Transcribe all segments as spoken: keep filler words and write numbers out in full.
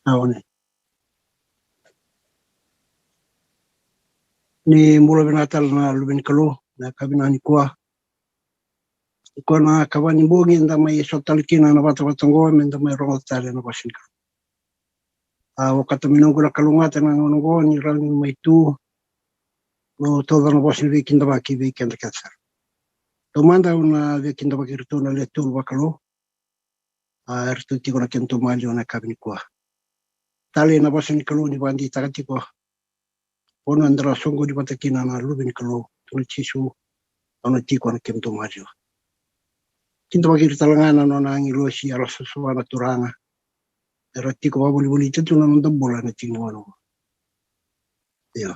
Amen. Ni bula vinaka tale na luve ni Kalou, na yakavi nikua. Nikua na yakavi ni bogi eda mai sota tale kina na vatavata oqo, me da mai rogoca tale na vosa ni Kalou. A, okata mai noqu na kalougata na gauna oqo ni rawa ni mai tu mo tauca na vosa ni veikidavaki vei keda kece sara. Taumada au na veikidavaki iratou na lewe tolu vakalou. A, eratou tiko na kemutou maliwa na yakavi nikua. Talei na vosa ni Kalou ni vakadeitaka tiko, vanua eda na soqoni vata kina na luve ni Kalou, tukuna o Jisu, au na tiko ena kemutou maliwa. Kidavaki ira tale ga na nona agilosi yalosavasava na Turaga, era tiko vakavolivolita tu na noda bula ena tiki ni gauna oqo. Io.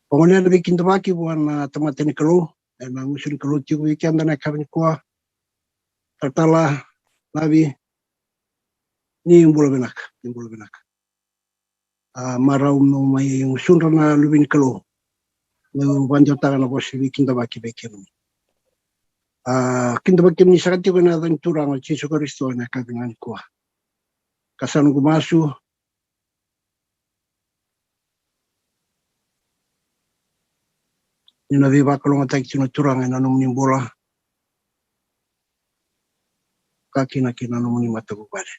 Vagolea na veikidavaki vua na tamata ni Kalou, ena gusu ni Kalou tiko vei keda na yakavi nikua. Talatala Navi, ni bula vinaka, ni bula vinaka. A, marau meu mai gusudra na luve ni Kalou, meu vakadewataka na vosa ni veikidavaki vei kemuni. A, kidavaki kemuni saka tiko ena yaca ni Turaga o Jisu Karisito ena yakavi nikua. Ka sa noqu masu ni na veivakalougatataki tu na Turaga ena nomuni bula, ka kina kina nomuni matavuvale.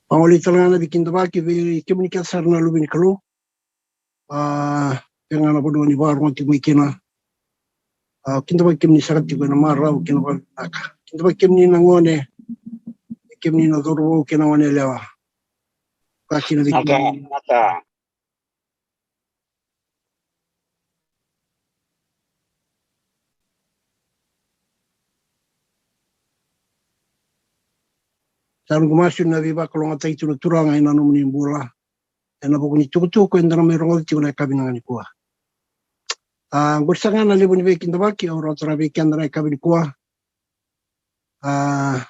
Vagolei tale ga na veikidavaki vei kemuni kece sara na luve ni Kalou. A, vei ga na vanua ni vakarorogo tiko mai kina. A, kidavaki kemuni saka tiko ena marau kei na vakavinaka. Kidavaki kemuni na gone, kemuni na cauravou kei na gone yalewa. Ka kina vei kemuni. Sa noqu masu ni na veivakalougatataki tu na Turaga ena nomuni bula, ena vuku ni tukutuku eda na mai rogoca tiko na yakavi nikua. A, qori saka ga na levu ni veikidavaki au rawata vei keda na yakavi nikua. A,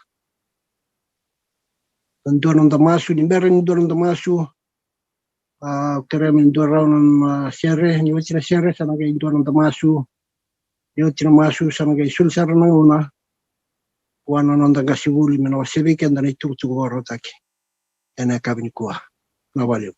dua na noda masu, ni bera ni dua na noda masu. A, kerea me dua rawa na, na sere, ni oti na sere sa na qai dua na noda masu. Ni oti na masu sa na qai soli sara na gauna vua na noda qasenivuli me na wasea vei keda na itukutuku vakarautaki ena yakavi nikua. Na vale.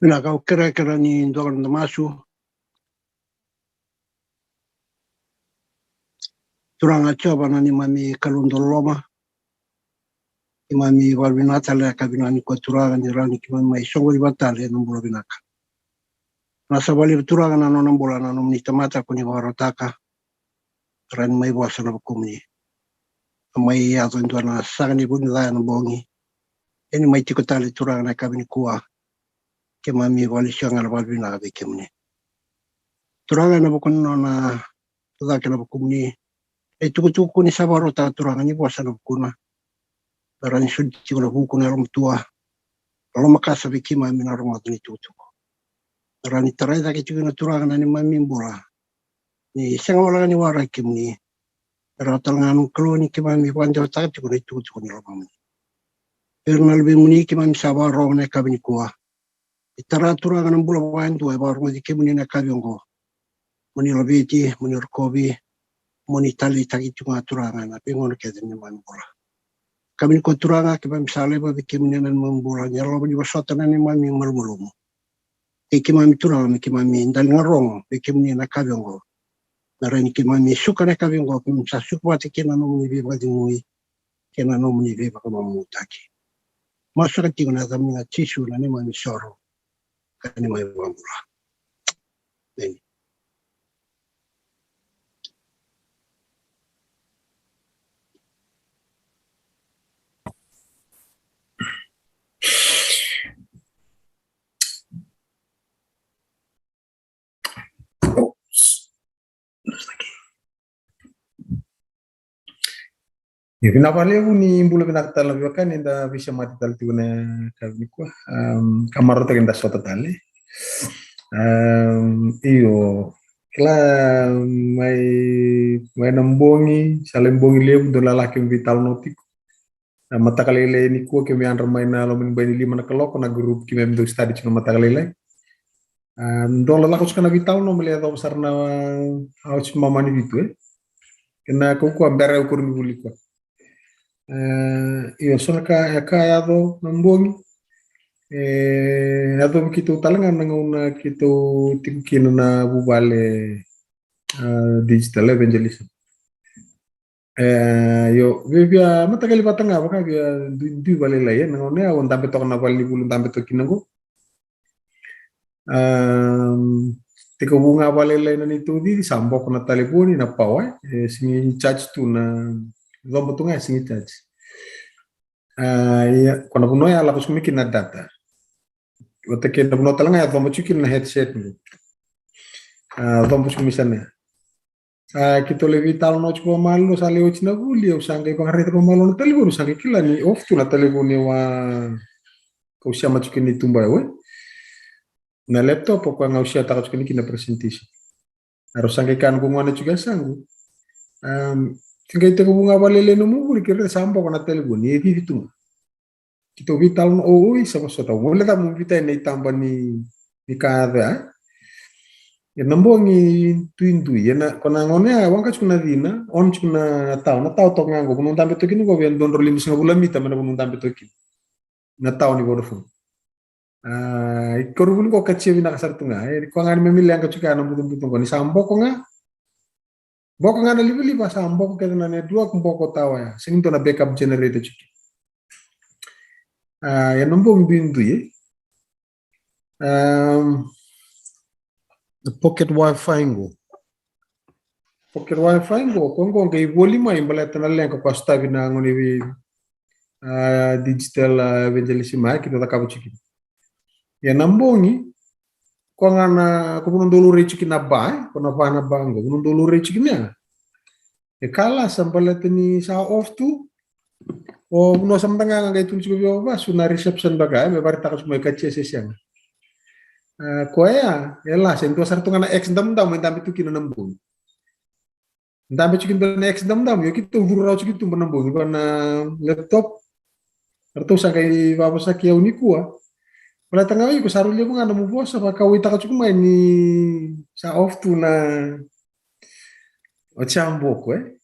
Vinaka, au kerekere ni dua na masu. Turaga Jiova na neimami Kalou dauloloma, keimami vakavinavinaka tale ka vinaka nikua Turaga ni rawa ni keimami mai soqoni vata tale ena bula vinaka. Na sa vakalevu Turaga na nona bula na nomuni tamata ko ni vakarautaka. Rawa ni mai vosa na vukumuni. A mai yaco e dua na saqa ni vu ni ca ena bogi. Ia ni mai tiko tale Turaga na yakavi nikua. Keimami vakalesuya ga na vakavinavinaka vei kemuni. Turaga ena vuku ni nona tucake na vukumuni. Na itukutuku ko ni sa vakarautaka Turaga ni vosa na vukuna. Me rawa ni soli tiko na vuku na yalomatua. Na lomakasa vei keimami na rogoca na itukutuku. Me rawa ni tarai cake tiko na Turaga na neimami bula. Ni sega wale ga ni waraki kemuni. E rawa tale ga na Kalou ni keimami vakadewataka tiko na itukutuku ni lomamuni. Vei ira na luvemuni keimami sa vakarorogo na yakavi nikua. E tara Turaga na bula vakayadua e vakarogoci kemuni na yakavi oqo. Mo ni laveti, mo ni rokovi, mo ni taleitaki tiko ga Turaga na veigauna kece ni neimami bula. Yakavi nikua Turaga keimami sa laiva vei kemuni na neimami bula, ni yalova ni vosota na neimami malumalumu. Kei keimami Turaga me keimami daliga rogo vei kemuni na yakavi oqo. Na rai ni keimami suka na yakavi oqo keimami sa suka vata kei na nomuni veivakacegui kei na nomuni veivakamamutaki. Masu saka tiko na yacamuni ga Jisu na neimami soro ka neimami vakabula. Emeni. Ia vinaka vakalevu, ni bula vinaka tale na veiwekani, eda veisemati tale tiko na yakavi nikua. Am, ka marautaki eda sota tale. Am, io, kila mai, mai na bogi, sa lai bogi levu, dou lala keimami veitalanoa tiko. A, mataka lailai nikua keimami yadra mai na loma ni bai ni lima na kaloko na group keimami dau study tiko na mataka lailai. A, dola lako tiko na veitalanoa me lai yacova sara na, a, oti mama ni vitu, e. Kena kaukaua bera au koronivuli koya. A, io, so na ka, e ka yaco na bogi. E, yacovi keitou tale ga na gauna keitou tiko kina na vuvale, a, digital evangelism. E, io, via, via mataqali vata ga vaka via dui, dui vakalailai, e, na gauna ya au dabe toka na valenivuli dabe toka kina qo. Am, tekivu ga vakalailai na neitou cici, sa boko na talevoni, na power, e, sigi charge tu na, coba tu ga e sigi charge. A, ia, ko na vanua ya lako tiko mai kina na data. Vata kei na vanua tale ga ya coba tiko kina na headset qo. A, coba tiko mai sana ya. A, keitou lai veitalanoa tiko vakamalua, sa lai oti na vuli, au sa qai vakaraitaka vakamalua na talevoni, au sa qai kila ni off tu na talevoni, au a, kau sema tiko kina i tuba, e. Na laptop, o koya ga au seataka tiko kina na presentation. A, rau sa qai kaya na noqu gone tiko e yasaqu. Am, ke qai tekivu ga vakalailai nomu vuli, ke raica sa boko na talevoni, e cici tu ga. Keitou veitalanoa, o, oi, sa vosota, au gole cava mo biuta ena itaba ni, ni ka yaco ya. Ena bogi duidui, ena, ko na gauna ya, waqa tiko na cina, on tiko na tawa, na tawa toka ga qo, vanua dabe toka kina qo, via dua drau limasagavulu na mita mai na vanua dabe toka kina. Na tawa ni Vodafone. A, i koronivuli qo katia vinaka sara tu ga, e, koya ga neimami leqa tiko ya na butobuto qo, ni sa boko ga. Boko ga na livaliva, sa boko kece na network, boko tawa ya. Sega ni dua na backup generator tiko. A, ia na bogi duidui, e. Am, na pocket wifi qo. Pocket wifi qo, ko qo qai voli mai baleta na leqa ko a sotavi na gone vei, a, digital, a, evangelism, a, keitou cakava tiko kina. Ia na bogi, ko ga na, ko vanua dau laurai tiko kina na bar, e, ko na va na bar qo, vanua dau laurai tiko kina ya. E ka lasa baleta ni sa off tu. O vanua sa mada ga qai tukuni tiko vei au vasu na reception beka, e, me vakaraitaka tiko mai katia se sega. A, koya, e lasa, e dua sara tu ga na X damudamu e dabe tu kina na bogi. Dabe tiko kina na X damudamu, io keitou curu rawa tiko i tuba na bogi, va na laptop. Ratou sa qai vakavosaki au nikua. Baleta ga o iko sa rau levu ga nomu vosa, vakauaitaka tiko mai ni sa off tu na oti sa boko, e.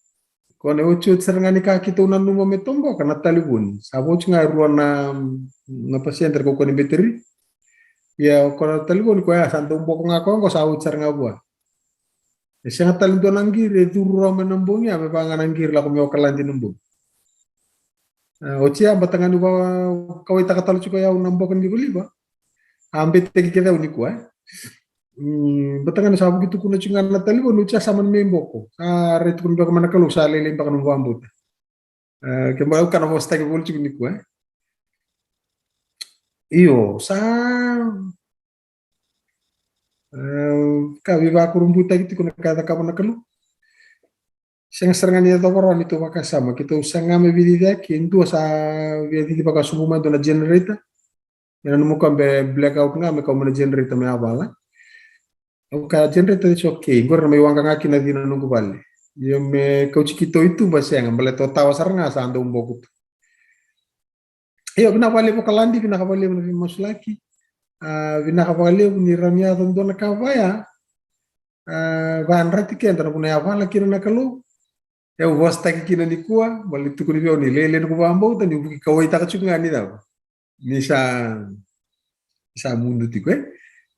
Ko na otioti sara ga ni ka keitou nanuma me toboka na talevoni. Sa vo tiko ga e rua na, na pasede era kaukaua ni beteri. Ia o koya na talevoni koya sa dau boko ga koya oqo sa oti sara ga vua. E sega tale dua na qiri e curu rawa mai na bogi ya me vaka ga na qiri lako mai Okaladi na bogi. E, oti ya bata ga ni vakawaitaka tale tiko o yau na boka ni livaliva. A beteki kece au nikua e. Mm, bata ga ni sa vuki tukuna tiko ga na talevoni oti ya sa mani mai boko. Sa rai tukuna beka mai na Kalou sa lailai beka na vakabauta. E, ke bau kana vosataki voli tiko nikua e. Io sa e, ka veivakurabuitaki tiko na ka e cakava na Kalou. Sega sara ga ni yacova rawa ni tou vakasama, keitou saga me veiciciyaki, e dua sa via cici vakasobu mai dua na generator. Ia nanuma koya me blackout ga me kau mai na generator me yavala. Au kaya generator is okay, qori na mai waqa ga kina cina noqu vale. Ia me kauti keitou i tuba sega, baleta o tawa sara ga sa dau boko tu. Io, vinaka vakalevu Okaladi, vinaka vakalevu na veimasulaki. A, vinaka vakalevu ni rawa ni yaco dua na ka vaya. A, vakayadrati keda na vuna e yavala kina na Kalou. Au vosataki kina nikua, baleta ni tukuni vei au ni lailai noqu vakabauta, ni vuki kauwaitaka tiko ga ni cava. Ni sa, ni sa mudu tiko e.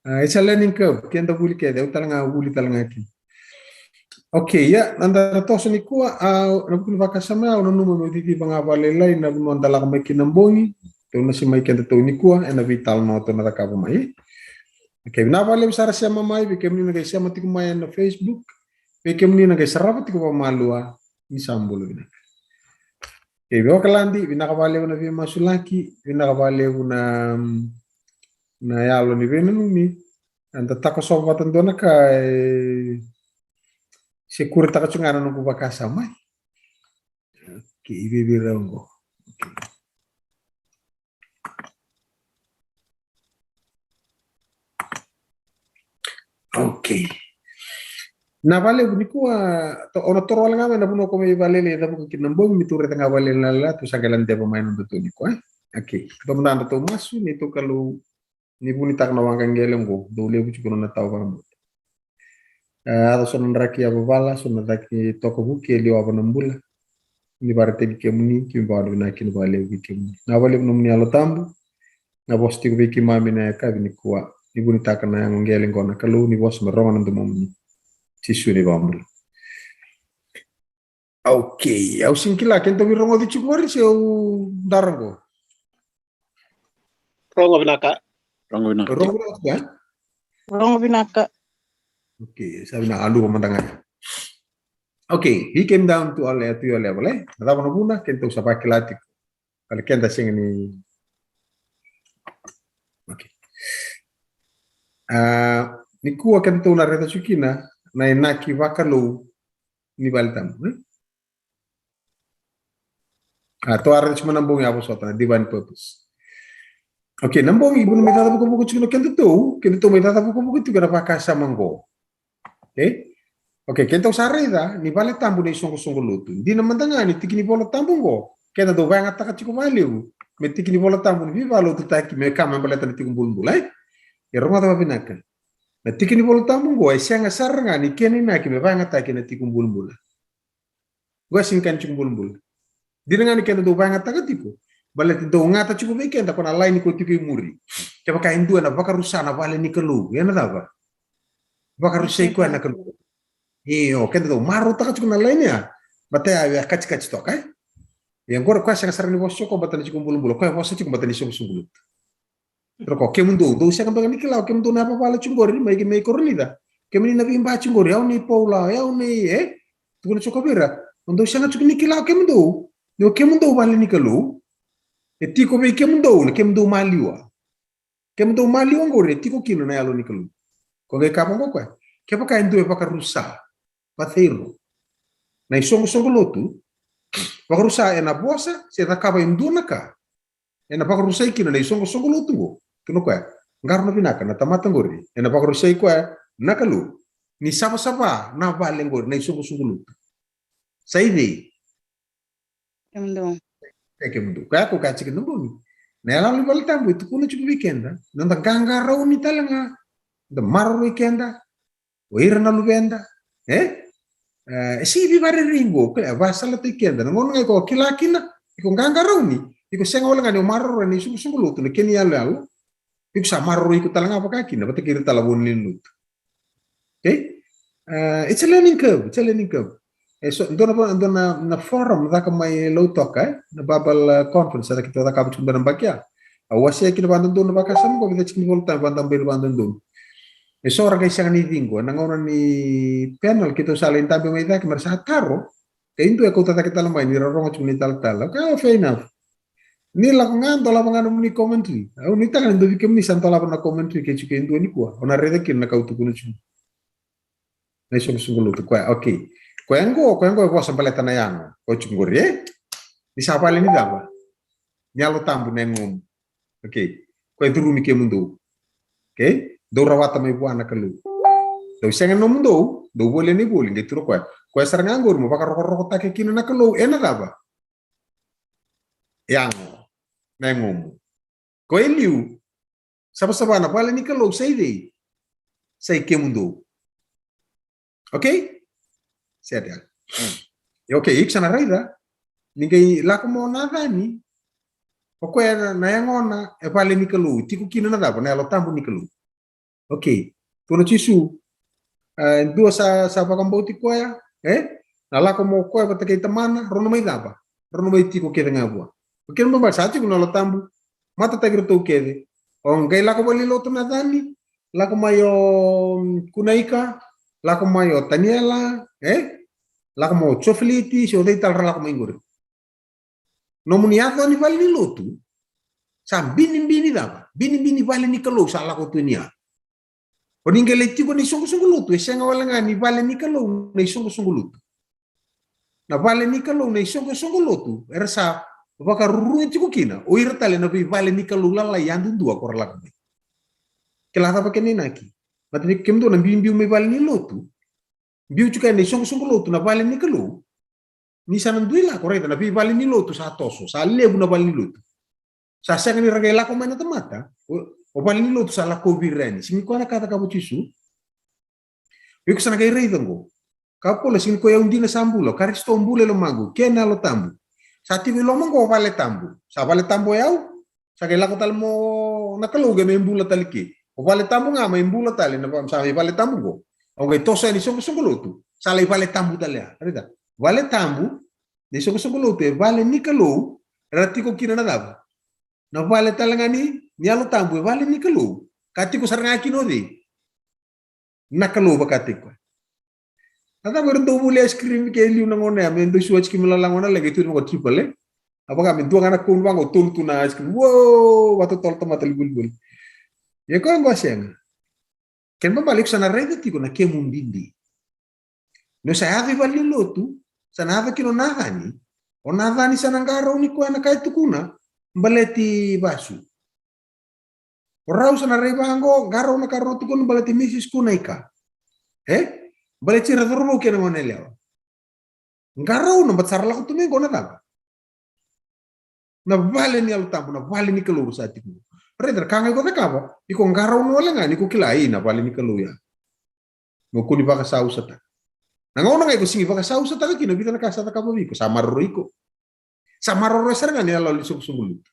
A, it's a learning curve, keda vuli kece, au tale ga vuli tale ga kina. Okay, ia, na dara toso nikua, a, na vuku ni vakasama ya, au nanuma meu ciciva ga vakalailai na vanua da lako mai kina bogi, tou na si mai keda tou nikua, ena veitalanoa tou na cakava mai. Okay, vinaka vakalevu sara sema mai, vei kemuni na qai sema tiko mai ena Facebook, vei kemuni na qai sarava tiko vakamalua, ni sa bula vinaka. Okay, vei Okaladi, vinaka vakalevu na veimasulaki, vinaka vakalevu na, na yalo ni veinanumi, eda takosova vata dua na ka, e, se kuretaka tiko ga na noqu vakasama mai. Okay, i vei vei rau oqo. Okay. Okay. Na vakalevu nikua, to, o na toro wale ga mai na vanua ko mai vakalailai e cavuka kina na bogi, me tou raica ga vakalailai na lala, tou sa qai ladeva mai na nodatou nikua e. Okay. Tou mada datou masu, neitou Kalou, ni vunitaka na waqa qele oqo, dou levu tiko na nona tawa vakabauta. E, yaco so na draki yavavala, so na draki toka vuki e liwava na bula. Ni vakaraitaki kemuni, keimami vakavinavinaka kina vakalevu vei kemuni. Na vakalevu nomuni Yalo Tabu, na vosa tiko vei keimami na yakavi nikua. Ni vunitaka na yago qele qo na Kalou, ni vosa me rogo na domomuni. Jisu na iVakabula. Okay, au sega ni kila, keda veirogoci tiko qori se au dara qo? Rogo vinaka. Rogo vinaka. Rogo vinaka, e? Rogo vinaka. Okay, sa vinaka, a luva mada ga. Okay, he came down to our le-, to your level, e? Na cava na vuna, keda tou sa vakila tiko. Kale keda sega ni. Okay. A, nikua keda tou na raica tiko kina, na inaki vakalou ni vale tabu, e? A, tou a raica tiko mai na bogi a vosota, na divine purpose. Okay, na bogi, vuna mai caca vukavuka tiko na kedatou, kedatou mai caca vukavuka tiko na vakasama qo. Okay? Okay, kedatou sa raica, ni vale tabu na isoqosoqo lotu. Dina mada ga ni tiki ni vola tabu qo, keda dau vakayagataka tiko vakalevu, me tiki ni vola tabu ni veivakalotutaki, me ka me baleta na tiko bulabula, e? E rogoca vakavinaka. Na tiki ni vola tabu qo, e sega sara ga ni kena inaki me vakayagataki na tiko bulabula. Qo e sega ni kena tiko bulabula. Dina ga ni keda dau vakayagataka tiko. Baleta dau gata tiko vei keda ko na laini ko tiko i muri. Kevaka e dua ena vakarusa na vale ni Kalou. Ena cava? Vakarusai koya na Kalou. Io, keda dau marautaka tiko na laini ya. Baleta ya e katikati toka, e? Ia qori koya sega sara ni vosa tiko baleta na tiko bulabula. Koya vosa tiko baleta ni soqosoqo lotu. Roko, kemudou, dou sega beka ni kila o kemudou na yavavala tiko qori, mai, mai Korinica. Kemuni na veiba tiko qori, au nei Paula, au nei, e? Tukuna tiko vei ira, o dou sega tiko ni kila o kemudou, ni o kemudou vale ni Kalou. E tiko vei kemudou na kemudou maliwa. Kemudou maliwa qori, e tiko kina na Yalo ni Kalou. Ko qai kaya vaqo o koya, kevaka e dua e vakarusa, vacei rau. Na isoqosoqo lotu, vakarusa ena vosa, se cakava e dua na ka. Ena vakarusai kina na isoqosoqo lotu qo. Kina o koya. Qarauna vinaka na tamata qori. Ena vakarusai koya na Kalou. Ni savasava na vale qori na isoqosoqo lotu. Sa i vei? Kemudou. E kemudou. Koya ko kaya tiko na bogi. Na iyaloyalo ni vale tabu e tukuna tiko vei keda. Noda qaqarauni tale ga. Da maroroi keda. O ira na luveda, e? E, e sega ni veivarerei qo, e vakasalataki keda. Na gauna ga iko kila kina, iko qaqarauni, iko sega wale ga ni o maroroya na isoqosoqo lotu, na kena iyaloyalo. Iko sa maroroi iko tale ga vaka kina vata kei ira tale na vo ni lotu. Okay? Uh, it's a learning curve, it's a learning curve. E so dua na, dua na, na forum caka mai Lautoka, e? Na Babel, uh, conference, sa keitou cakava tiko na baki ya. Au wasea kina vakadodonu na vakasama qo, vica tiko ni volatabu, vakadaberi vakadodonu. E so ra qai sega ni ciqo ena gauna ni panel, keitou sa lai dabe mai cake me ra sa taro. Kei dua e kauta cake tale mai ni ra rogo tiko na italatala. Okay, fair enough. Ni lako ga dolava ga nomuni commentary. Au nuitaka ni dua vei kemuni sa dolava na commentary kei tiko e dua nikua. O na raica kina na ka au tukuna tiko. Na isoqosoqo lotu koya, okay. Koya qo, koya qo e vosa baleta na yago. Koya tiko qori, e? Ni sa vale ni cava? Ni Yalo Tabu na yagomu. Okay. Koya e curumi kemudou. Okay? Dou rawata mai vua na Kalou. Dou sega ni nomudou, dou volia na ivoli, qai tukuna o koya. Koya sara ga qori mo vakarokorokotaki kina na Kalou ena cava? Yago. Na yagomu. Koya e liu, savasava na vale ni Kalou sa i cei? Sa i kemudou. Okay? Seta. E okay, iko sa na raica. Ni qai lako mai o Nacani. O koya na, na yagona e vale ni Kalou, tiko kina na cava? Na Yalo Tabu ni Kalou. Okay. Tukuna o Jisu, e dua sa, sa vakabauti koya, e? Na lako mai o koya vata kei Tamana, rau na mai cava? Rau na mai tiko kece ga vua. Okay, na baba sa tiko na Yalo Tabu, matataki iratou kece. O qai lako vale ni lotu o Nacani, lako mai o, mm, Kunaika, lako mai o Taniela, e? Lako mai o Jofiliti, se o cei tale ra lako mai qori. Nomuni yaco ni vale ni lotu, sa binibini cava? Binibini vale ni Kalou sa lako tu ni ya. O ni qai lai tiko na isoqosoqo lotu, e sega wale ga ni vale ni Kalou na isoqosoqo lotu. Na vale ni Kalou na isoqosoqo lotu, era sa vakarurugi tiko kina o ira tale na veivale ni Kalou lalai yadudua ko ra lako mai. Kila cava kena inaki? Mata ni kemudou na biubiu mai vale ni lotu, biu tiko na isoqosoqo lotu na vale ni Kalou. Ni sa na dui lako, raica na veivale ni lotu sa toso, sa levu na vale ni lotu. Sa sega ni ra qai lako mai na tamata, o, o vale ni lotu sa lako vei ira yani. Sega ni koya na ka cakava o Jisu. Iko sa na qai raica qo. Ka Paula, sega ni koya au dina sa bula, Karisito bula e lomaqu, kei na Yalo Tabu. Sa tiko i loma qo o vale tabu. Sa vale tabu o yau, sa qai lako tale mai na Kalou qai mai bula tale ke. O vale tabu ga mai bula tale, na va-, sa mai vale tabu qo. Au qai toso yani isoqosoqo lotu. Sa lai vale tabu tale ya. Raica. Vale tabu, na isoqosoqo lotu, e vale ni Kalou, era tiko kina na cava? Na vale tale ga ni, ni Yalo Tabu, e vale ni Kalou. Ka tiko sara ga kina o cei? Na Kalou vakataki koya. Na cava era dau voli ice cream ke liu na gauna ya, me dau suwa tiko me lala gauna leqa, e tu vaqo triple, e? A vaka me dua ga na cone vaqo, tolu tu na ice cream. Wow, vatotolo tamata li volivoli. Ia koya qo a sega. Kena ibalebale iko sa na raica tiko na kemu bibi. Ni o sa yaco i vale ni lotu, sa na yaco kina o Nacani. O Nacani sa na qarauni koya na ka e tukuna baleti vasu. O rau sa na raica vaqo, qarauna ka rau tukuna baleti Misis Kunaika. E? Baleti ira cauravou kei na goneyalewa. Qarauna, baleta sa ra lako tu mai qo na cava? Na vale ni Yalo Tabu, na vale ni Kalou sa tiko. Raica, ka ga iko cakava, iko qarauna wale ga ni ko kila, i, na vale ni Kalou ya. Mo kua ni vakasausataka. Na gauna ga iko sega ni vakasausataka kina, vica na ka sa cakava vei iko, sa maroroi iko. Sa maroroi sara ga na yalo ni soqosoqo lotu.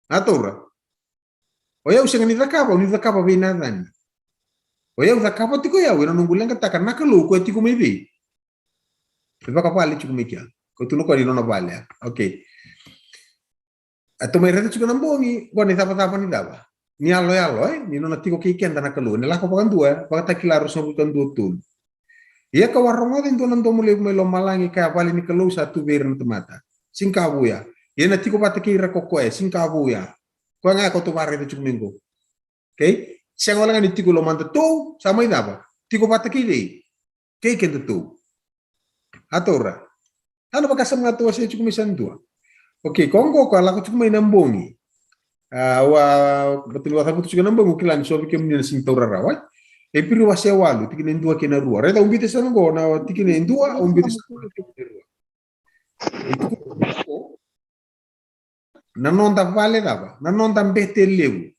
A taura. O yau sega ni cakava, au ni cakava vei Nacani. O yau cakava tiko yau, ena noqu leqataka na Kalou ko e tiko mai vei. E vakavale tiko mai kea. Ko tu na koya ni nona vale ya. Okay. A tou mai raica tiko na bogi, qo na icavacava ni cava? Ni yaloyalo, e? Ni nona tiko kei keda na Kalou. Ena lako vakadua, e? Vakatakila ruasagavulu ka dua tolu. Ia kau a rogoca e dua na domo levu mai lomalagi, kaya, vale ni Kalou sa tu vei ira na tamata. Sega ka vou ya. Ia na tiko vata kei ira ko koya, sega ka vou ya. Koya ga kau tou vakaraica tiko mai qo. Okay? Sega wale ga ni tiko lomadatou, sa mai cava? Tiko vata kei cei? Kei kedatou. A taura. A na vakasama ga tou wasea tiko mai sa dua. Okay, ko qo ko a lako tiko mai na bogi. A, au a, baleta ni au a cavuta tiko na bogi, au kila ni so vei kemuni na sega ni taura rawa, e? Iperiu wase walu, tikina e dua kei na rua. Raica, au biuta sara qo na tikina e dua, au biuta sara qo na tikina e rua. E tukuna qo, na noda vale cava? Na noda bete levu.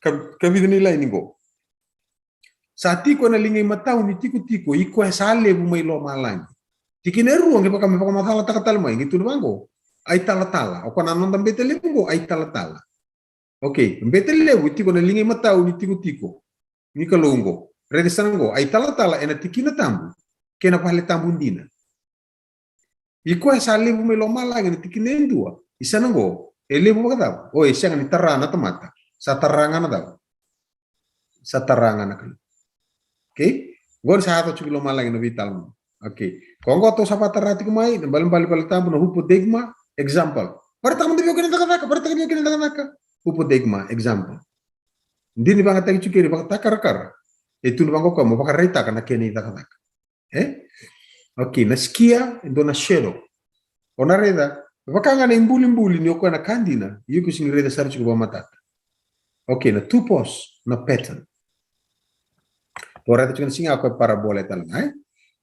Ka, ka vica na laini qo. Sa tiko ena liga imatau ni tikotiko i koya sa levu mai lomalagi. Tikina e rua, qai vaka me vakamacalataka tale mai, qai tukuna vaqo. A italatala. O koya na noda bete levu qo, a italatala. Okay, bete levu e tiko na liga imatau ni tikotiko ni Kalou oqo. Raica sara oqo, a italatala ena tikina tabu kei na vale tabu dina. I koya sa levu mai lomalagi ena tikina e dua. I sana oqo e levu vakacava? O, e sega ni tara na tamata. Sa tara ga na cava? Sa tara ga na Kalou. Okay? Oqo ni sa yaco tiko i lomalagi na veitalanoa. Okay. Ko oqo tou sa vakatara tiko mai, na balebale vale tabu, na hupodeigma, example. Varetaka mada vei au kena cakacaka, varetaka vei au kena cakacaka. Hupodeigma, example. Dina ni vagataki tiko kina vakatakarakara. E tu ni vaqo koya mo vakaraitaka na kena icakacaka. E? Okay, na skia, e dua na shadow. O na raica, vaka ga na ibulibuli ni o koya na ka dina, iko sega ni raica sara tiko vakamatata. Okay, na tupos, na pattern. Tou raica tiko na siga ko e parabola e tale ga, e?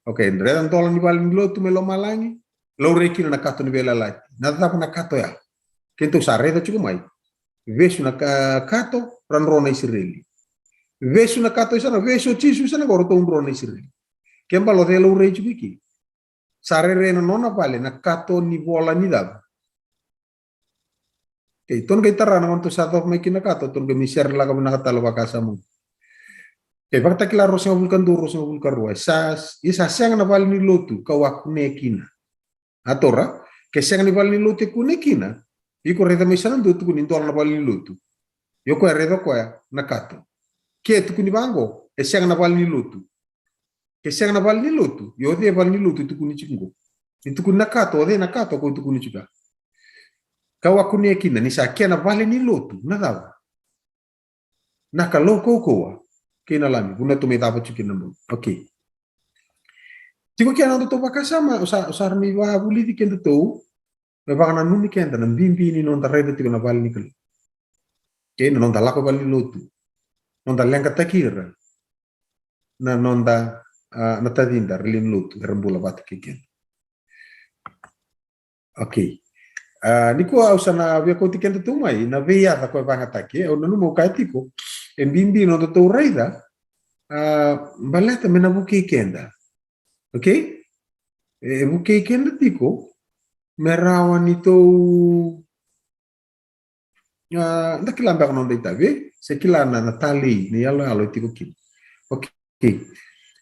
Okay, raica dola ni vale ni lotu mai lomalagi, laurai kina na kato ni veiyalayalati. Na cava na kato ya? Keitou sa raica tiko mai. Vesu na ka-, kato, ra dro na Isireli. Vesu na kato i sana, vesu o Jisu i sana, ko ratou dro na Isireli. Ke balo cei laurai tiko i ke? Sa rairai na nona vale na kato ni vola ni cava? Okay, tou na qai tara na gauna tou sa cofa mai kina na kato, tou na qai mai sere lako vinaka tale vakasama. Okay, Vakatakila ruasagavulu ka dua, ruasagavulu ka rua. Sa, ia sa sega na vale ni lotu kau a kunea kina. A tou ra, ke sega ni vale ni lotu e kunea kina, iko raica mai sa na dua tukuni dola na vale ni lotu. Io koya raica koya na kato. Ke tukuni vaqo, e sega na vale ni lotu. Ke sega na vale ni lotu, io o cei e vale ni lotu e tukuni tiko qo? Ni tukuni na kato, o cei na kato ko tukuni tiko? Kau a kunea kina, ni sa kena vale ni lotu, na cava? Na Kalou kaukauwa kei na Lami, vuna tou mai cava tiko kina na bogi. Okay. Tiko kina na nodatou vakasama, o sa, o sa ra mai vakavulici kedatou, me vakananumi keda na bibi ni noda raica tiko na vale ni Kalou. Kei na noda lako vale ni lotu. Noda leqataki ira na noda, a, na tacida, ra lewe ni lotu, era bula vata kei keda. Okay. A, nikua au sa na via kauti kedatou mai na veiyaca ko e vagataki, au nanuma au kaya tiko, e bibi nodatou raica, a, baleta me na vukei keda. Okay? E vukei keda tiko, me rawa ni tou, a, da kila beka na noda itavi, e? Se kila na, na talei, na iyaloyalo e tiko kina. Okay.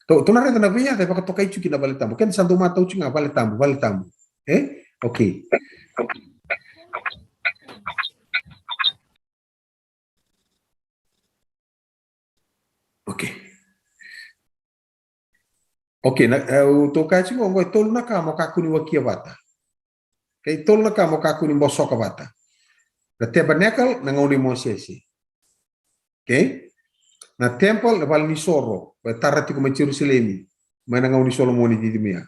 Tou, tou na raica na veiyaca e vakatokai tiko kina vale tabu. Keda sa dau matau tiko ga vale tabu, vale tabu. E? Okay. Okay. Okay, na, e, au tou kaya tiko, oqo e tolu na ka mo kakua ni wakia vata. Okay, tolu na ka mo kakua ni bosoka vata. Na tabernacle, na gauna i Mosese. Okay? Na temple, na vale ni soro, ko e tara tiko mai Jerusalemi, mai na gauna i Solomoni cici mai ya.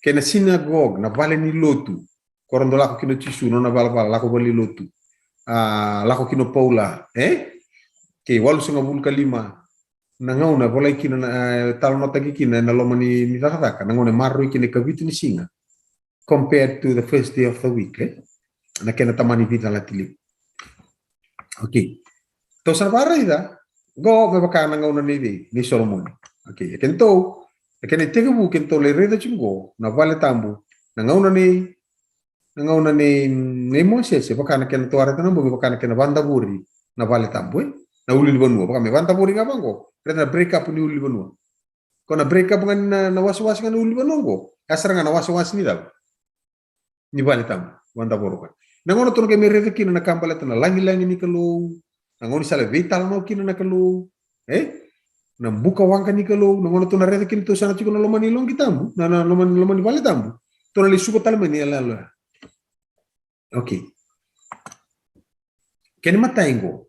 Kei na synagogue, na vale ni lotu, ko ra dau lako kina o Jisu, nona valavala, lako vale ni lotu. A, lako kina o Paula, e? Kei walusagavulu ka lima, na gauna, volai kina na, e, talanoataki kina, na loma ni, ni cakacaka, na gauna e maroroi kina e kavitu ni siga. Compared to the first day of the week, e? Na kena tamani vica lati liu. Okay. Tou sa na vakaraica, qo me vaka na gauna nei vei, nei Solomoni. Okay, e kedatou, e kena itekivu kedatou lai raica tiko qo, na vale tabu, na gauna nei, na gauna nei, nei Mosese, vaka na kena tou a raica na bogi, vaka na kena vadavori, na vale tabu, e? Na ulunivanua, vaka me vadavori ga vaqo, raica na break up ni ulunivanua. Ko na break up ga ni na, na wasewase ga na ulunivanua qo, e sara ga na wasewase ni cava? Ni vale tabu, vadavoro ga. Na gauna tou na qai mai raica kina na ka baleta na lagilagi ni Kalou, na gauna ni sa lai veitalanoa kina na Kalou, e? Na buka waqa ni Kalou, na gauna tou na raica kina tou sa na tiko na loma ni loqi tabu, na, na loma ni, loma ni vale tabu. Tou na lai suka tale mai na iyaloyalo ya. Okay. Kena imatai qo.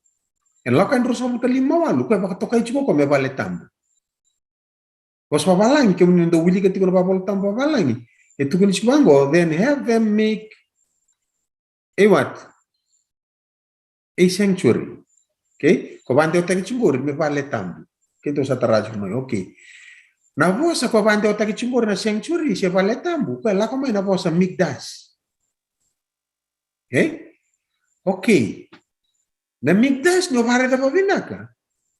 Ena Lako Yani ruasagavulu ka lima walu, ko e vakatokai tiko ko me vale tabu. Vosa vavalagi, kemuni na dau wilika tiko na vavola tabu vavalagi. E tukuni tiko vaqo, then have them make a what? A sanctuary. Okay? Ko vadewataki tiko qori me vale tabu. Keitou sa tara tiko mai. Okay. Na vosa ko vadewataki tiko qori na sanctuary se vale tabu, ko e lako mai na vosa mikdash. E? Okay. Na mikdash ni o vakaraica vavinaka.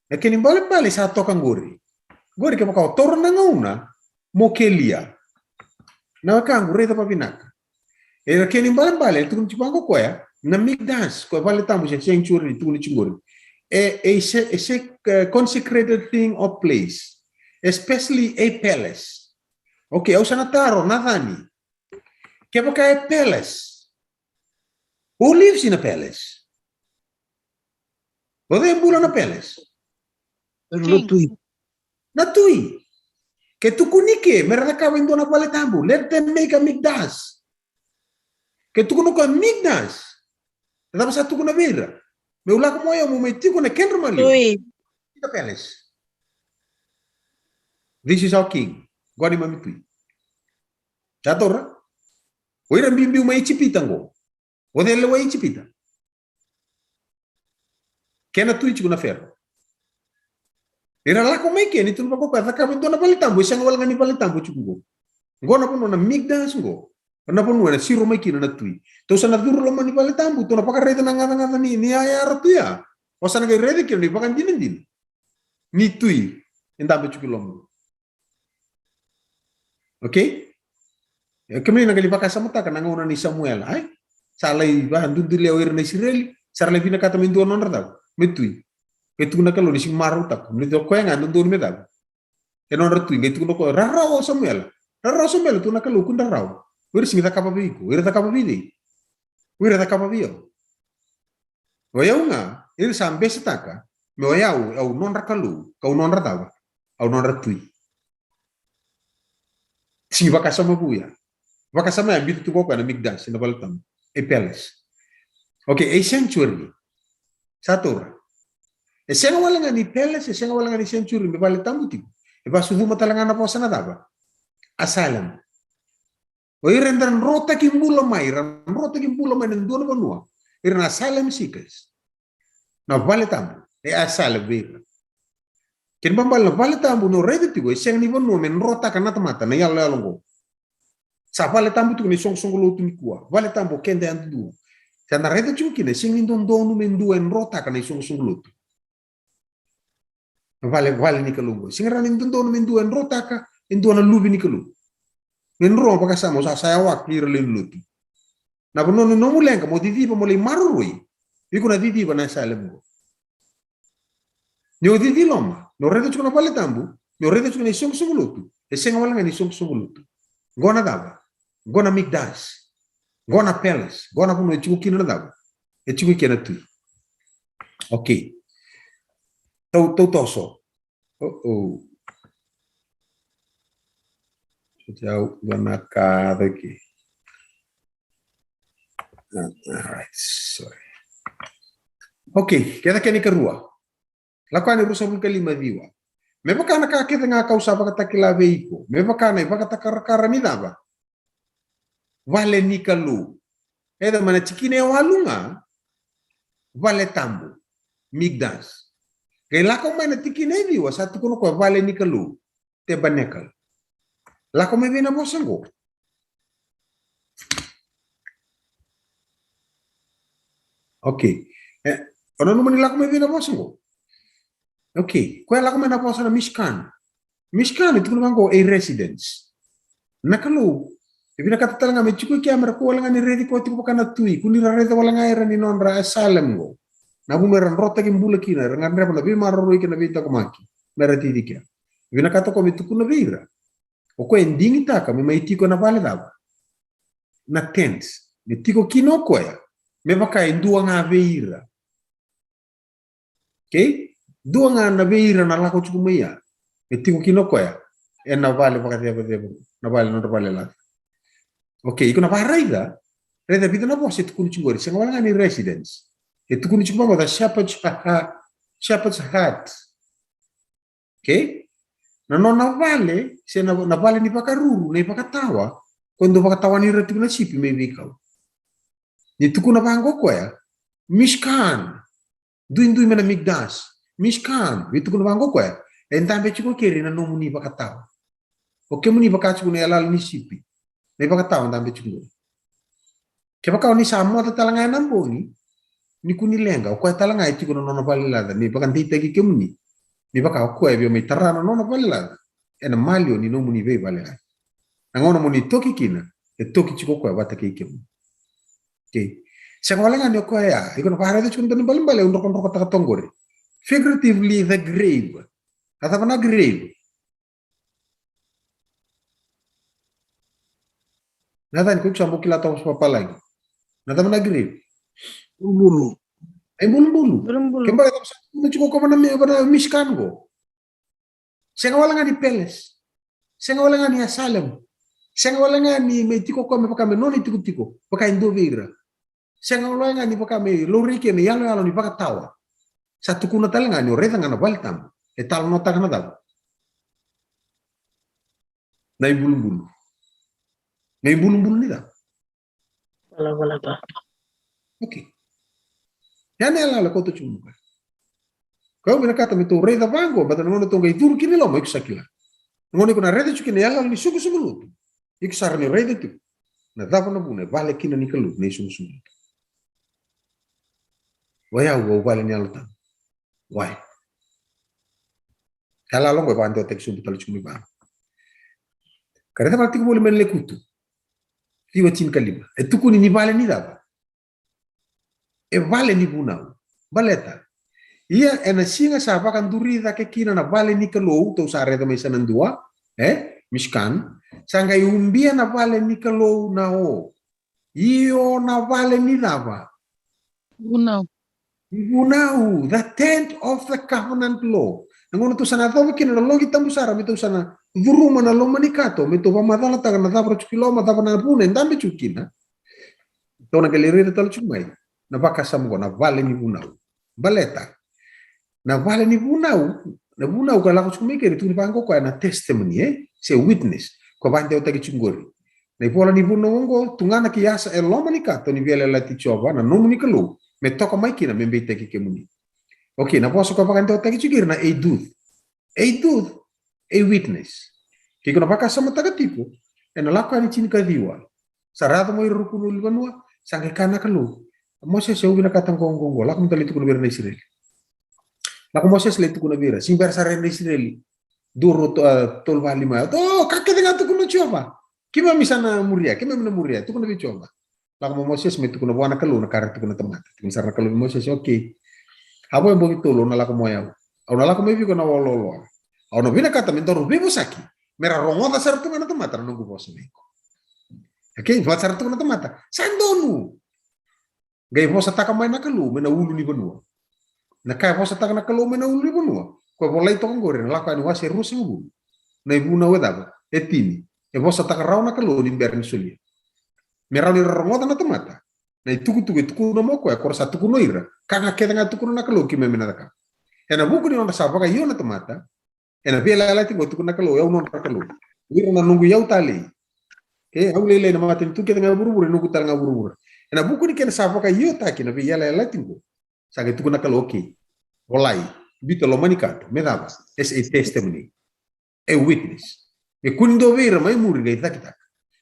Na kena ibalebale sa toka qori. Qori kevaka o taura na gauna mo kelia. Na wekaqu, raica vavinaka. E, na kena ibalebale e tukuni tiko vaqo koya, Na Mikdash, ko e vale tabu se sanctuary, tukuni tiko qori. E, e se, e se, e consecrated thing or place, especially a palace. Okay, au sa na taro, Nacani. Kevaka e palace, who lives in a palace? O cei e bula na palace? Na tui. Na tui. Ke tukuni ke me ra cakava e dua na vale tabu, let them make a Mikdash. Ke tukuna o koya Mikdash, na cava sa tukuna vei ira? Meu lako mai au meu mai tiko ena kedra maliwa. Tui. Ena palace. This is our king. Qo neimami tui. Sa taura? O ira biubiu mai Ijipita qo. O cei e lewa i Ijipita? Kena tui tiko na Fero. Ira lako mai ke ni tukuna vaka o koya cakava e dua na vale tabu, e sega wale ga ni vale tabu tiko qo. Qo na vanua na Mikdash qo. Na vanua ena siro mai kina na tui. Tou sa na curu loma ni vale tabu, tou na vakaraica na gacagaca ni, ni yaya ra tu ya. O sa na qai raica kina na ivakadinadina ni tui e dabe tiko i loma. Okay? E, kemuni na qai vakasamataka na gauna nei Samuela, ai? Sa lai vakadudulea o ira na Isireli, sa ra lai vinakata me dua na nodra cava? Me tui. E tukuna na Kalou ni sega ni marautaka, me tui o koya ga e dodonu me cava? E nodra tui, qai tukuna o koya, rarawa o Samuela. Rarawa o Samuela, tukuna na Kalou, kua ni rarawa. O ira sega ni cakava vei iko, o ira cakava vei cei? O ira cakava vei au. O yau ga, ira sa besetaka me o yau, au nodra Kalou, kau nodra cava? Au nodra tui. Sega ni vakasama vou ya. Vakasama ya biuta tiko o koya na Mikdash, na vale tabu. E palace. Okay, e sanctuary. Sa taura. E sega wale ga ni palace, e sega wale ga ni sanctuary, me vale tabu tiko. E vakasucuma tale ga na vosa na cava? Asylum. O ira era drotaki bula mai, era drotaki bula mai na dua na vanua. Ira na asylum seekers. Na vale tabu e asylum vei ira. Kena ibalebale na vale tabu, ni o raica tiko, e sega ni vanua me drotaka na tamata na iyaloyalo qo. Sa vale tabu tiko na isoqosoqo lotu nikua. Vale tabu o keda yadudua. Sa na raica tiko kina, e sega ni dodonu me dua e drotaka na isoqosoqo lotu. Na vale, vale ni Kalou qo. Sega rawa ni dodonu me dua e drotaka e dua na luve ni Kalou. Me dro vakasama, o sa, sa yawa kei ira lewe ni lotu. Na vanua ni nomu leqa mo ciciva mo lai maroroi, iko na ciciva na asylum qo. Ni o cici loma, ni o raica tiko na vale tabu, ni o raica tiko na isoqosoqo lotu, e sega wale ga ni isoqosoqo lotu. Qo na cava? Qo na Mikdash. Qo na palace. Qo na vanua e tiko kina na cava? E tiko i kena tui. Okay. Tou, tou toso. Uh-oh. Soti au dua na ka cake. Ah, all right, sorry. Okay, kece kena ikarua. Lako Yani ruasagavulu ka lima, ciwa. Me vaka na ka kece ga kau sa vakatakila vei iko, me vaka na ivakatakarakara ni cava? Vale ni Kalou. E cava mai na tikina e walu ga? Vale tabu. Mikdash. Qai lako mai na tikina e ciwa, sa tukuna o koya vale ni Kalou. Tabernacle. Lako mai vei na vosa qo? Okay. E, o nanuma ni lako mai vei na vosa qo? Okay. Koya lako mai na vosa na Mishkan. Mishkan e tukuna vaqo, a residence. Na Kalou e vinakata tale ga me tiko i kea, me ra kua wale ga ni raici koya tiko vaka na tui, kua ni ra raica wale ga ira ni nodra asylum qo. Na vanua era drotaki bula kina, era gadreva na veimaroroi kei na veitaqomaki me ra cici kea. E vinakata o koya me tukuna vei ira, o koya e digitaka me mai tiko ena vale cava? Na tent. Me tiko kina o koya me vaka e dua ga vei ira. Okay? Dua ga na vei ira na lako tiko mai ya. E tiko kina o koya ena vale vakacevaceva, na vale, nodra vale laca. Okay, iko na vakaraica, raica vica na vosa e tukuni tiko qori, sega wale ga ni residence. E tukuni tiko vaqo the shepherd's hut, shepherd's hut. Okay? Na nona vale, se na, na vale ni vakaruru, na ivakatawa, ko dau vakatawani ira tiko na sipi mai veikau. Ni tukuna vaqo o koya, Mishkan, duidui mai na Mikdash, Mishkan, vei tukuna vaqo o koya, e dabe tiko keri na nomuni vakatawa. O kemuni vaka tiko na iyaloyalo ni sipi, na ivakatawa dabe tiko qori. Kevaka o ni sa moce tale ga ena bogi, ni kua ni leqa, o koya tale ga e tiko na nona vale laca, ni vakadeitaki kemuni. Ni vaka o koya e via mai tara na nona vale laca ena maliwa ni nomuni veivale laca. Na gauna mo ni toki kina, e toki tiko o koya vata kei kemuni. Okay. Sega wale ga ni o koya ya, iko na vakaraica tiko na dua na ibalebale au drokadrokataka toka qori. Figuratively, the grave. Na cava na grave? Na cava ni ko iko sa bau kila toka vakavalagi? Na cava na grave? Bulubulu. E bulubulu. Bulubulu. Kena ibalebale sa tukuna tiko o koya vana mi-, vana Michigan qo. Sega wale ga ni palace. Sega wale ga ni asylum. Sega wale ga ni me tiko o koya me vaka me nona itikotiko vaka e dua vei ira. Sega wale ga ni vaka me laurai kina na iyaloyalo ni vakatawa. Sa tukuna tale ga ni o raica ga na vale tabu e talanoataka na cava? Na ibulubulu. Na ibulubulu ni cava? Valavala ca. Okay. Ya na yalayala koto tiko mai. Kau vinakata me tou raica vaqo, baleta na gauna tou qai curu kina i loma, iko sa kila. Na gauna iko na raica tiko kina na yalayala ni soqosoqo lotu, iko sa rawa ni raica tiko na cava na vuna e vale kina ni Kalou na isoqosoqo lotu. O yau au vale ni Yalo Tabu. Why? Yalayala oqo e vakadewataki sobu tale tiko mai vaqo. Ka raica vaka tiko voli mai na Lekutu ciwa tinikalima. E tukuni ni vale ni cava? E vale ni vunau. Baleta, ia ena siga sa vakaduri cake kina na vale ni Kalou, tou sa raica mai sa na dua, e Michigan, sa qai ubia na vale ni Kalou na o. Io, na vale ni cava? Vunau. Ni vunau, the tent of the covenant law. Na gauna tou sa na yacova kina na loqi tabu sara, me tou sa na curuma na loma ni kato, me tou vakamacalataka na cava ra tiko i loma, cava na vuna e dabe tiko kina. Tou na qai lai raica tale tiko mai na vakasama oqo, na vale ni vunau. Baleta na vale ni vunau, na vunau ka lako tiko mai keri, tukuni vaqo koya na testimony, e? Se witness. Ko vakadewataki tiko qori. Na ivola ni vunau oqo, tugana ki yasa e loma ni kato ni veiyalayalati i Jiova na nomuni Kalou, me toka mai kina me beitaki kemuni. Okay, na vosa ko vakadewataki tiko keri na eiduth. Eiduth, a witness. Ke iko na vakasamataka tiko ena Lako Yani tinikaciwa, sa ra yaco mai ira rukuna ulunivanua, sa qai kaya na Kalou, Mosese, au vinakata qo, qo, qo. Lako mada lai tukuna vei ira na Isireli. Lako Mosese lai tukuna vei ira. Sega ni bera sara na Isireli. Dua, rua, to-, a, tolu, va, lima. O, ka kece ga tukuna o Jiova. Keimami sa na muria, keimami na muria. Tukuna vei Jiova. Lako mai o Mosese me tukuna vua na Kalou na ka ra tukuna na tamata. Tukuna sara na Kalou vei Mosese, okay. A vo e bogi tolu au na lako mai o yau. Au na lako mai vei iko na olooloa. Au na vinakata me daru veivosaki, me ra rogoca sara tu ga na tamata na noqu vosa vei iko. Okay, vaka sara tu ga na tamata. Sa donu. Qai vosataka mai na Kalou mai na ulunivanua. Na ka e vosataka na Kalou mai na ulunivanua, ko e volai toka qori ena Lako Yani wase ruasagavulu. Na ivunau e cava? E tini. E vosataka rawa na Kalou ni bera ni solia. Me rawa ni ra rogoca na tamata na itukutuku e tukuna mai o koya, ko ra sa tukuna o ira. Ka ga kece ga e tukuna na Kalou keimami na cakava. Ena vuku ni nodra sa vakaio na tamata, ena veiyalayalati qo e tukuna na Kalou, o yau nodra Kalou. O ira na noqu iyau talei. E, au lailai ena matanitu kece ga e vuravura, e noqu tale ga vuravura. Ena vuku ni kena sa vakaiotaki na veiyalayalati qo, sa qai tukuna na Kalou, okay. Volai, biuta loma ni kato, me cava? As a testimony. A witness. Me kua ni dua vei ira mai muri qai cakitaka.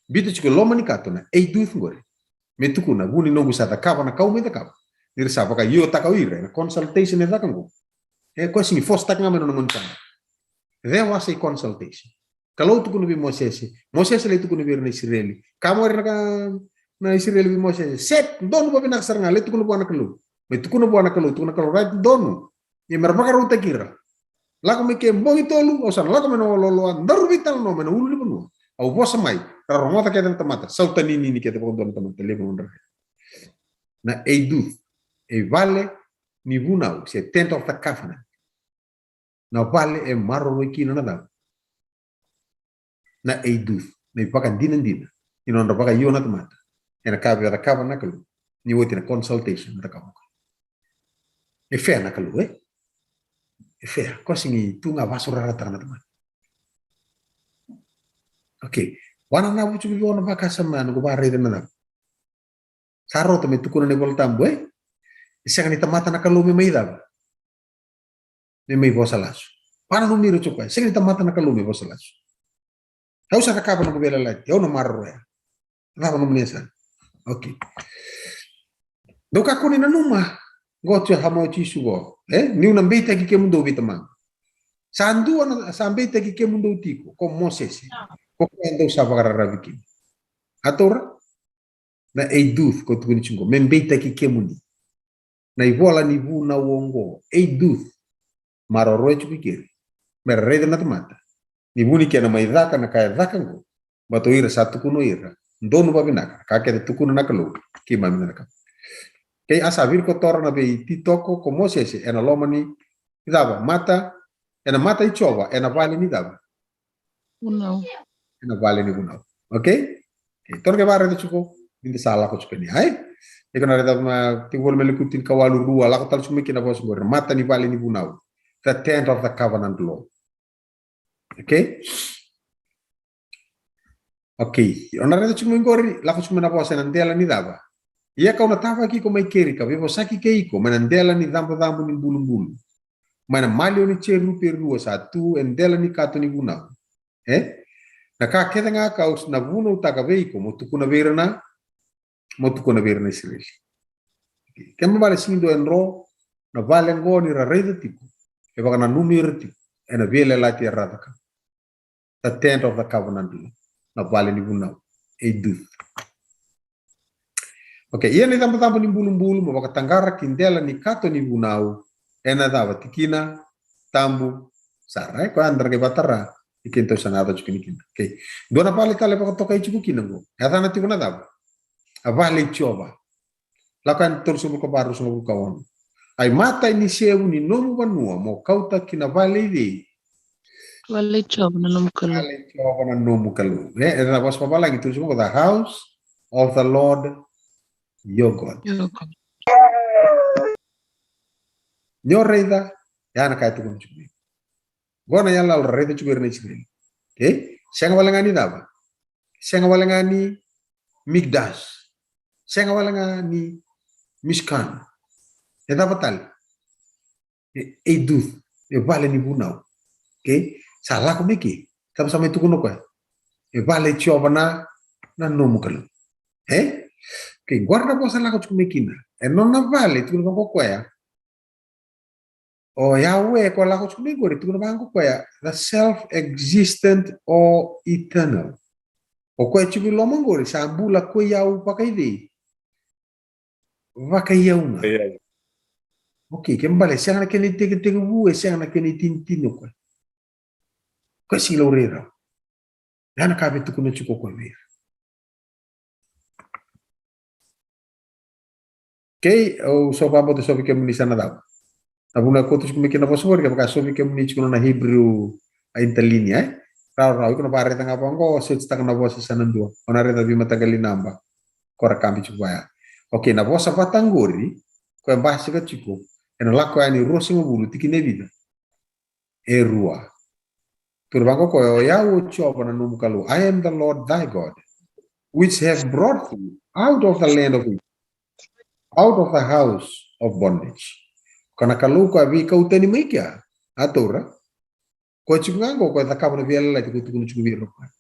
Biuta tiko e loma ni kato na eiduth qori. Me tukuna, vu ni noqu sa cakava na ka au mai cakava. Ni ra sa vakaiotaka o ira ena consultation e caka qo. E, koya sega ni forcetaka ga mai na nona gone tamata. There was a consultation. Kalou tukuna vei Mosese. Mosese lai tukuna vei ira na Isireli. Kaya mai o ira na ka, na Isireli vei Mosese. Set, donu vavinaka sara ga, lai tukuna vua na Kalou. Me tukuna vua na Kalou, tukuna na Kalou, right, donu. Ia me ra vakarautaki ira. Lako mai ke bogi tolu, au sa na lako mai na olooloa, daru veitalanoa mai na ulunivanua. Au vosa mai, ra rogoca kece na tamata, sautaninini kece vakadua na tamata, levu na nodra. Na eiduth, e vale ni vunau, se tent of the covenant. Na vale e maroroi kina na cava? Na eiduth, na ivakadinadina ni nodra vakaio na tamata ena ka via cakava na Kalou, ni oti na consultation na cakava. E fair na Kalou, e? E fair, koya sega ni tu ga vasorarataka na tamata. Okay, vua na vu tiko vei au na vakasama, na noqu vakaraica na cava. Sa rauta me tukuna na iVola Tabu, e? E sega ni tamata na Kalou me mai cava? Me mai vosa lasu. Vua na nomu ira tiko, e sega ni tamata na Kalou me vosa lasu. Au sa cakava noqu veiyalayalati, au na maroroya. Cava nomuni yasana? Okay. Dou kakua ni nanuma, qo tiko, kaya mai o Jisu qo, e? Niu na beitaki kemudou vei Tamaqu. Sa dua na, sa beitaki kemudou tiko, ko Mosese. Ko koya dou sa vakararavi kina. A taura? Na eiduth ko tukuni tiko qo me beitaki kemuni. Na ivola ni vunau oqo, eiduth. Maroroya tiko i keri me ra raica na tamata. Ni vuni kena mai caka na ka e caka qo, baleta o ira sa tukuna o ira, donu vavinaka na ka kece tukuna na Kalou. Keimami na ka kei a sa virikotora na veititoko ko Mosese ena loma ni cava? Mata, ena mata i Jiova, ena vale ni cava? Vunau. Ena vale ni vunau. Okay? Okay, tou na qai vakaraica tiko ni da sa lako tiko ni ai. Iko na raica ma tiko voli me likuti ni kawalu rua, lako tale tiko mai kina vosa qori, mata ni vale ni vunau. The tent of the covenant law. Okay? Okay, o na raica tiko mai qori, lako tiko mai na vosa ena dela ni cava? Ia kau na tavaki iko mai keri ka veivosaki kei iko mai na dela ni cabucabu ni bulubulu, mai na maliwa ni jerupe e rua sa tu e dela ni kato ni vunau. E? Na ka kece ga kau na vunautaka vei iko mo tukuna vei ira na, mo tukuna vei ira na Isireli. Kena ibalebale sega ni dua e dro na vale qo ni ra raica tiko, e vakananumi ira tiko ena veiyalayalati era caka. The tent of the covenant law. Na vale ni vunau. Eiduth. Okay, ia na icabucabu ni bulubulu mo vakataqara ki dela ni kato ni vunau, ena cava? Tikina tabu sara, e, koya da na qai vakatara. I keitou sa na yaco tiko kina. Okay. Dua na vale tale vakatokai tiko kina qo, e yacana tiko na cava? A vale i Jiova. Lako yani tolusagavulu ka va, ruasagavulu ka ono. A imatai ni sevu ni nomu vanua mo kauta ki na vale i cei? Vale i Jiova na nomu Kalou. Vale i Jiova na nomu Kalou. E, e na vosa vavalagi tu suma, the house of the Lord your God. Your God. Ni o raica, ya na ka e tukuna tiko mai. Qo na iyaloyalo ra raica tiko ira na Isireli. Okay? Sega wale ga ni cava? Sega wale ga ni Mikdash. Sega wale ga ni Mishkan. E cava tale? E, eiduth, e vale ni vunau. Okay? Sa lako mai ke. Cava sa mai tukuna o koya? E vale i Jiova na, na nomu Kalou. E? Okay, qori na vosa lako tiko mai kina. E nona vale, tukuna vaqo o koya. O Yahweh ko lako tiko mai qori, tukuna vaqo o koya, the self-existent or eternal. O koya tiko i loma qori, sa bula ko i au vakaicei? Vakaiau ga. Vakaiau. Okay, kena ibalebale, sega na kena itekitekivu, e sega na kena itinitini o koya. Koya sega ni laurai rawa. Ya na ka via tukuna tiko o koya vei ira. Okay, au sa vakabauta so vei kemuni sa na cava. Na vuna e koto tiko mai kina na vosa qori, kevaka so vei kemuni tiko na Hebrew a interlinear, e? Rawarawa, iko na vakaraica ga vaqo, search taka na vosa sa na dua. O na raica na veimataqali naba. Ko ra kabi tiko vaya. Okay, na vosa vata qori, koya e basika tiko ena Lako Yani ruasagavulu, tikina e vica? E rua. Tukuna vaqo o koya, o yau o Jiova na nomu Kalou. I am the Lord thy God, which have brought thee out of the land of Egypt, out of the house of bondage. Ko na Kalou koya a veikautani mai kea, a taura. Koya tiko ga qo, koya e cakava na veiyalayalati ko tukuna tiko vei ira o koya.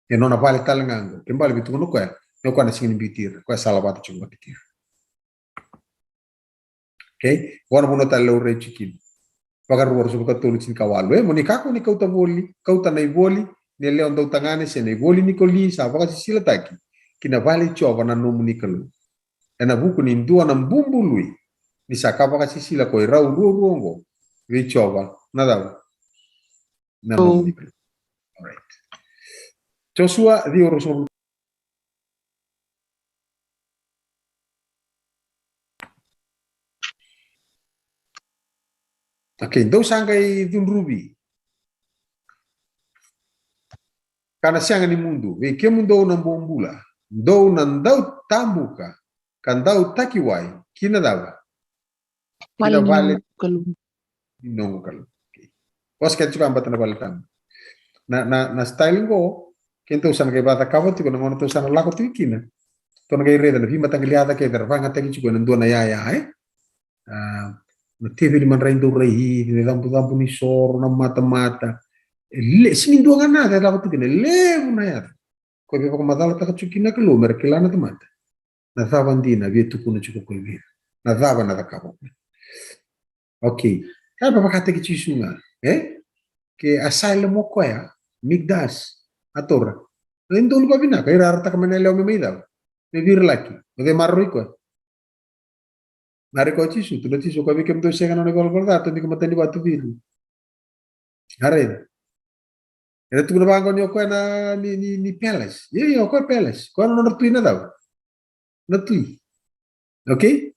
E nona vale tale ga qo, kena ibalebale via tukuna o koya, o koya na sega ni biuti ira, koya e salavata tiko vata kei ira. Okay? Qo na vanua tale laurai tiko kina. Vakarua ruasagavulu ka tolu, tinikawalu. E, mo ni kakua ni kauta voli, kauta na ivoli ni yalewa dautagane se na ivoli ni koli sa vakasisilataki ki na vale i Jiova na nomuni Kalou, ena vuku ni dua na bubului, ni sa ka vakasisila ko i rau ruarua oqo vei Jiova na cava? Na nomuni Kalou. Alright. Josua ciwa ruasagavulu. Okay, dou sa qai cudruvi ka na sega ni mudu vei kemudou na bobula, dou na dau tabuka ka dau takiwai ki na cava? Ki na vale ni noqu Kalou. Okay. Vosa kece tiko vata na vale tabu. Na, na, na style qo, keitou sa na qai vakacakava tiko na gauna tou sa na lako tiko kina. Tou na qai raica na veimataqali yaca kece era vakayagataki tiko ena dua na yaya, e? A, na teveli madrai dau raici, na icabucabu ni soro, na matamata. E le, sega ni dua ga na yaca e lako tiko kina, e levu na yaca. Koya e via vakamacalataka tiko kina na Kalou me ra kila na tamata na cava dina e via tukuna tiko o koya vei ira, na cava na cakava o koya. Okay. Ka e vakataki Jisu ga, e? Ke asylum o koya, Mikdash, a taura. Na idolu vavinaka, ira a raitaka mai na yalewa me mai cava? Me viri laki. O cei maroroi koya? Maroroi koya o Jisu. Tukuna o Jisu, koya vei kemudou sega na nona ivalavala ca, tou bika matanivatu viri. A raica. Era tukuna vaqo ni o koya na ni, ni, ni palace. Io, io, o koya palace. Koya na nodra tui na cava? Na tui. Okay?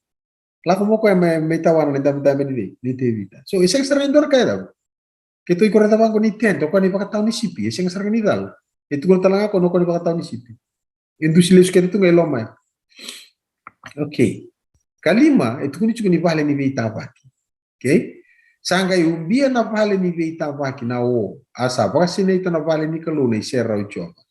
Lako mo koya me, me tawana na idabedabe ni vei, ni Tevita. So, e sega sara ga ni dua na ka e cava. Keitou iko raica vaqo ni tent, o koya na ivakatawa ni sipi. E sega sara ga ni cala. E tukuna tale ga o koya na o koya na ivakatawa ni sipi. E dusi lesu kece tu ga e loma. Okay. Ka lima, e tukuni tiko ni vale ni veitavaki. Okay? Sa qai ubia na vale ni veitavaki na o, a sa vakasinaita na vale ni Kalou na iserau i Jiova.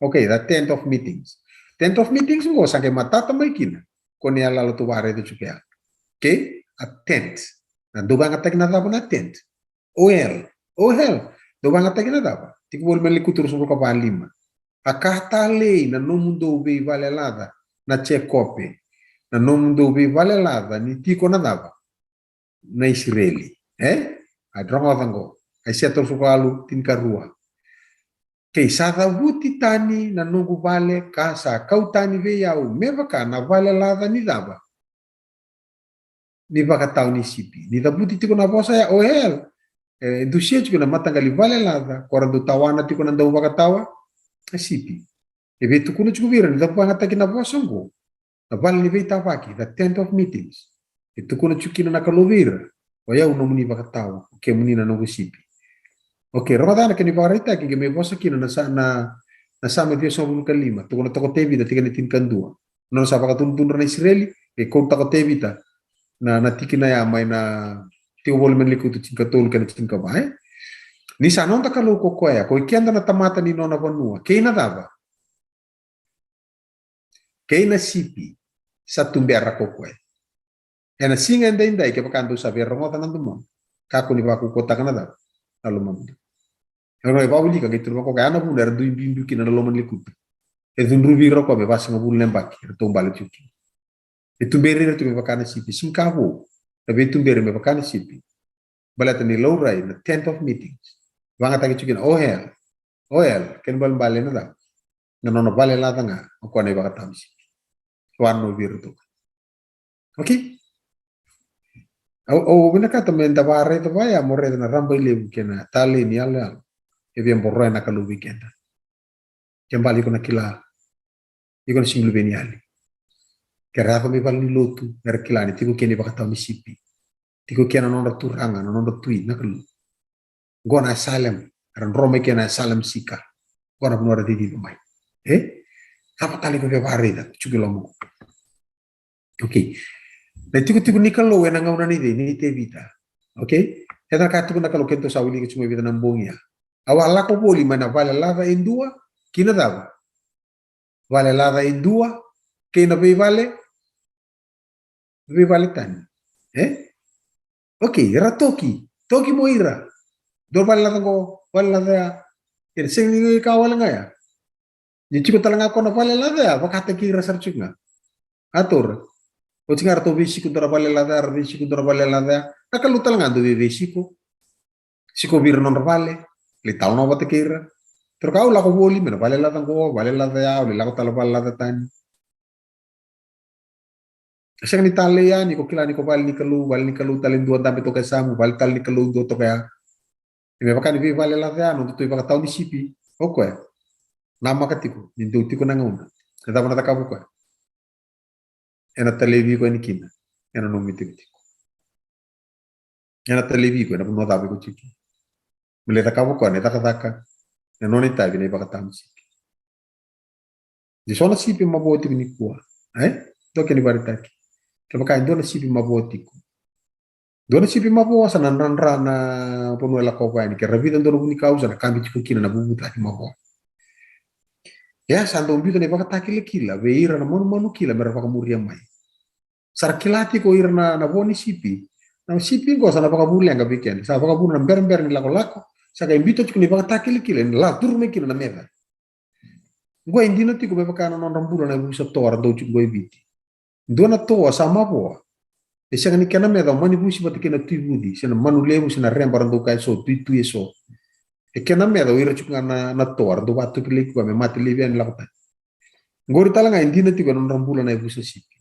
Okay, the tent of meetings. Tent of meetings qo sa qai matata mai kina. Ko ni yalala tu vakaraica tiko ya. Okay? A tent. Na dau vagataki na cava na tent? O hell. O hell. Dau vagataki na cava? Tiko voli mai na Lekutu ruasagavulu ka va lima. A ka talei na nomudou veivalelaca na Jekope. Na nomudou veivalelaca ni tiko na cava? Na Isireli. E? A rogoca qo. Aisea tolusagavulu, tinikarua. Kei sa cavuti tani na noqu vale ka sa kau tani vei au me vaka na valelaca ni cava? Ni vakatawa ni sipi. Ni cavuti tiko na vosa ya, o hell. E dusia tiko na mataqali valelaca, ko ra dau tawana tiko na dau vakatawa na sipi. E veitukuna tiko vei ira ni cavagataki na vosa oqo. Na vale ni veitavaki, the tent of meetings. E tukuna tiko kina na Kalou vei ira. O yau nomuni vakatawa, o kemuni na noqu sipi. Okay, rogoca na kena ivakaraitaki, qai mai vosa kina na sa, na, na Same ciwasagavulu ka lima, tukuna toka o Tevita, tikina tinikadua. Nona sa vakacudrucudru na Isireli, e kauta toka o Tevita. Na, na tikina ya mai na tiko voli mai na Lekutu tinikatolu kei na tinikava, e? Ni sa noda Kalou ko koya, ko i keda na tamata ni nona vanua, kei na cava? Kei na sipi sa tubera ko koya. Ena siga edaidai kevaka dou sa via rogoca na domona, kakua ni vakaukauwataka na cava? Na lomamudou. Ena vakavulica qai tukuna vaka o koya, ya na vuna era dui biubiu kina na loma ni Lekutu. E cudruvi ira o koya me vasagavulu na yabaki, era taubale tiko kina. E tuberi ira tu me vaka na sipi, siga ka vou, na veituberi me vaka na sipi. Baleta ni laurai na tent of meetings. Vagataki tiko kina, o hell. O hell, kena ibalebale na cava? Na nona valelaca ga o koya na ivakatawa ni sipi. Vanovi ira toka. Okay? Au, au vinakata me da vakaraica vaya mo raica na rabailevu kei na talei ni yaloyalo. E via boroya na Kalou vei keda. Ke bale iko na kila, iko na sega ni luveni yali. Ke ra yaco mai vale ni lotu, era kila ni tiko kina ivakatawa ni sipi. Tiko kina na nodra turaga, na nodra tui na Kalou. Qo na asylum, era dro mai kina na asylum seeker. Qo na vanua era ciciva mai. E? Cava tale iko via vakaraica, tiko i loma qo. Okay. Na itikotiko ni Kalou ena gauna nei cei, nei Tevita. Okay? Ena ka tukuna na Kalou, keitou sa wilika tiko mai vei ira na bogi ya. Au a lako voli mai na vale laca e dua ki na cava? Vale laca e dua kei na veivale, veivale tani. E? Okay, era toki, toki mo ira. Dua vale laca qo, vale laca ya. Ena sega ni ka wale ga ya. Ni tiko tale ga ko na vale laca ya, vakataki ira sara tiko ga. A taura. Oti ga ratou veisiko dua na vale laca ya, ra veisiko dua na vale laca ya. Na Kalou tale ga dau vei, veisiko. Sikovi ira na nodra vale, lai talanoa vata kei ira. Toro ka au lako voli mai na vale laca qo, vale laca ya, au lai lako tale vale laca tani. E sega ni talei yani, ko kila ni ko vale ni Kalou, vale ni Kalou tale dua dabe toka e yasamu, vale tale ni Kalou dua toka ya. E me vaka ni veivale laca ya, nodatou ivakatawa ni sipi. O koya. Namaka tiko, ni dau tiko na gauna. E cava na cakava o koya? Ena talevi iko yani kina ena nomu itikotiko. Ena talevi iko ena vanua cava iko tiko kina. Me lai cakava o koya na icakacaka, na nona itavi na ivakatawa ni sipi. Ni so na sipi mavoa tiko nikua. E? Dua kena ivakaraitaki. Kevaka e dua na sipi mavoa tiko. Dua na sipi mavoa sa na dradra na vanua e lakova yani, ke ra vica dua na vunikau sa na kabi tiko kina na vuvu tani mavoa. Ia sa dau biuta na ivakatakilakila vei ira na manumanu kila me ra vakamuria mai. Sa ra kila tiko ira na, na vo ni sipi. Na sipi qo sa na vakavu leqa vei keda. Sa vakavu na berabera ni lakolako. Sa qai biuta tiko na ivakatakilakila ni la curu mai kina na meca. Qo e dina tiko me vaka na nodra bula na yavusa toa ra dau tiko qo e Viti. Dua na toa sa mavoa. E sega ni kena meca o mani vusi vata kei na tui vuci, se na manu levu, se na reba ra dau kaya eso, tuitui eso. E kena meca o ira tiko ga na, na toa ra dau vatuki leki koya me mate laivi yani lako tani. Qori tale ga e dina tiko ena nodra bula na yavusa sipi.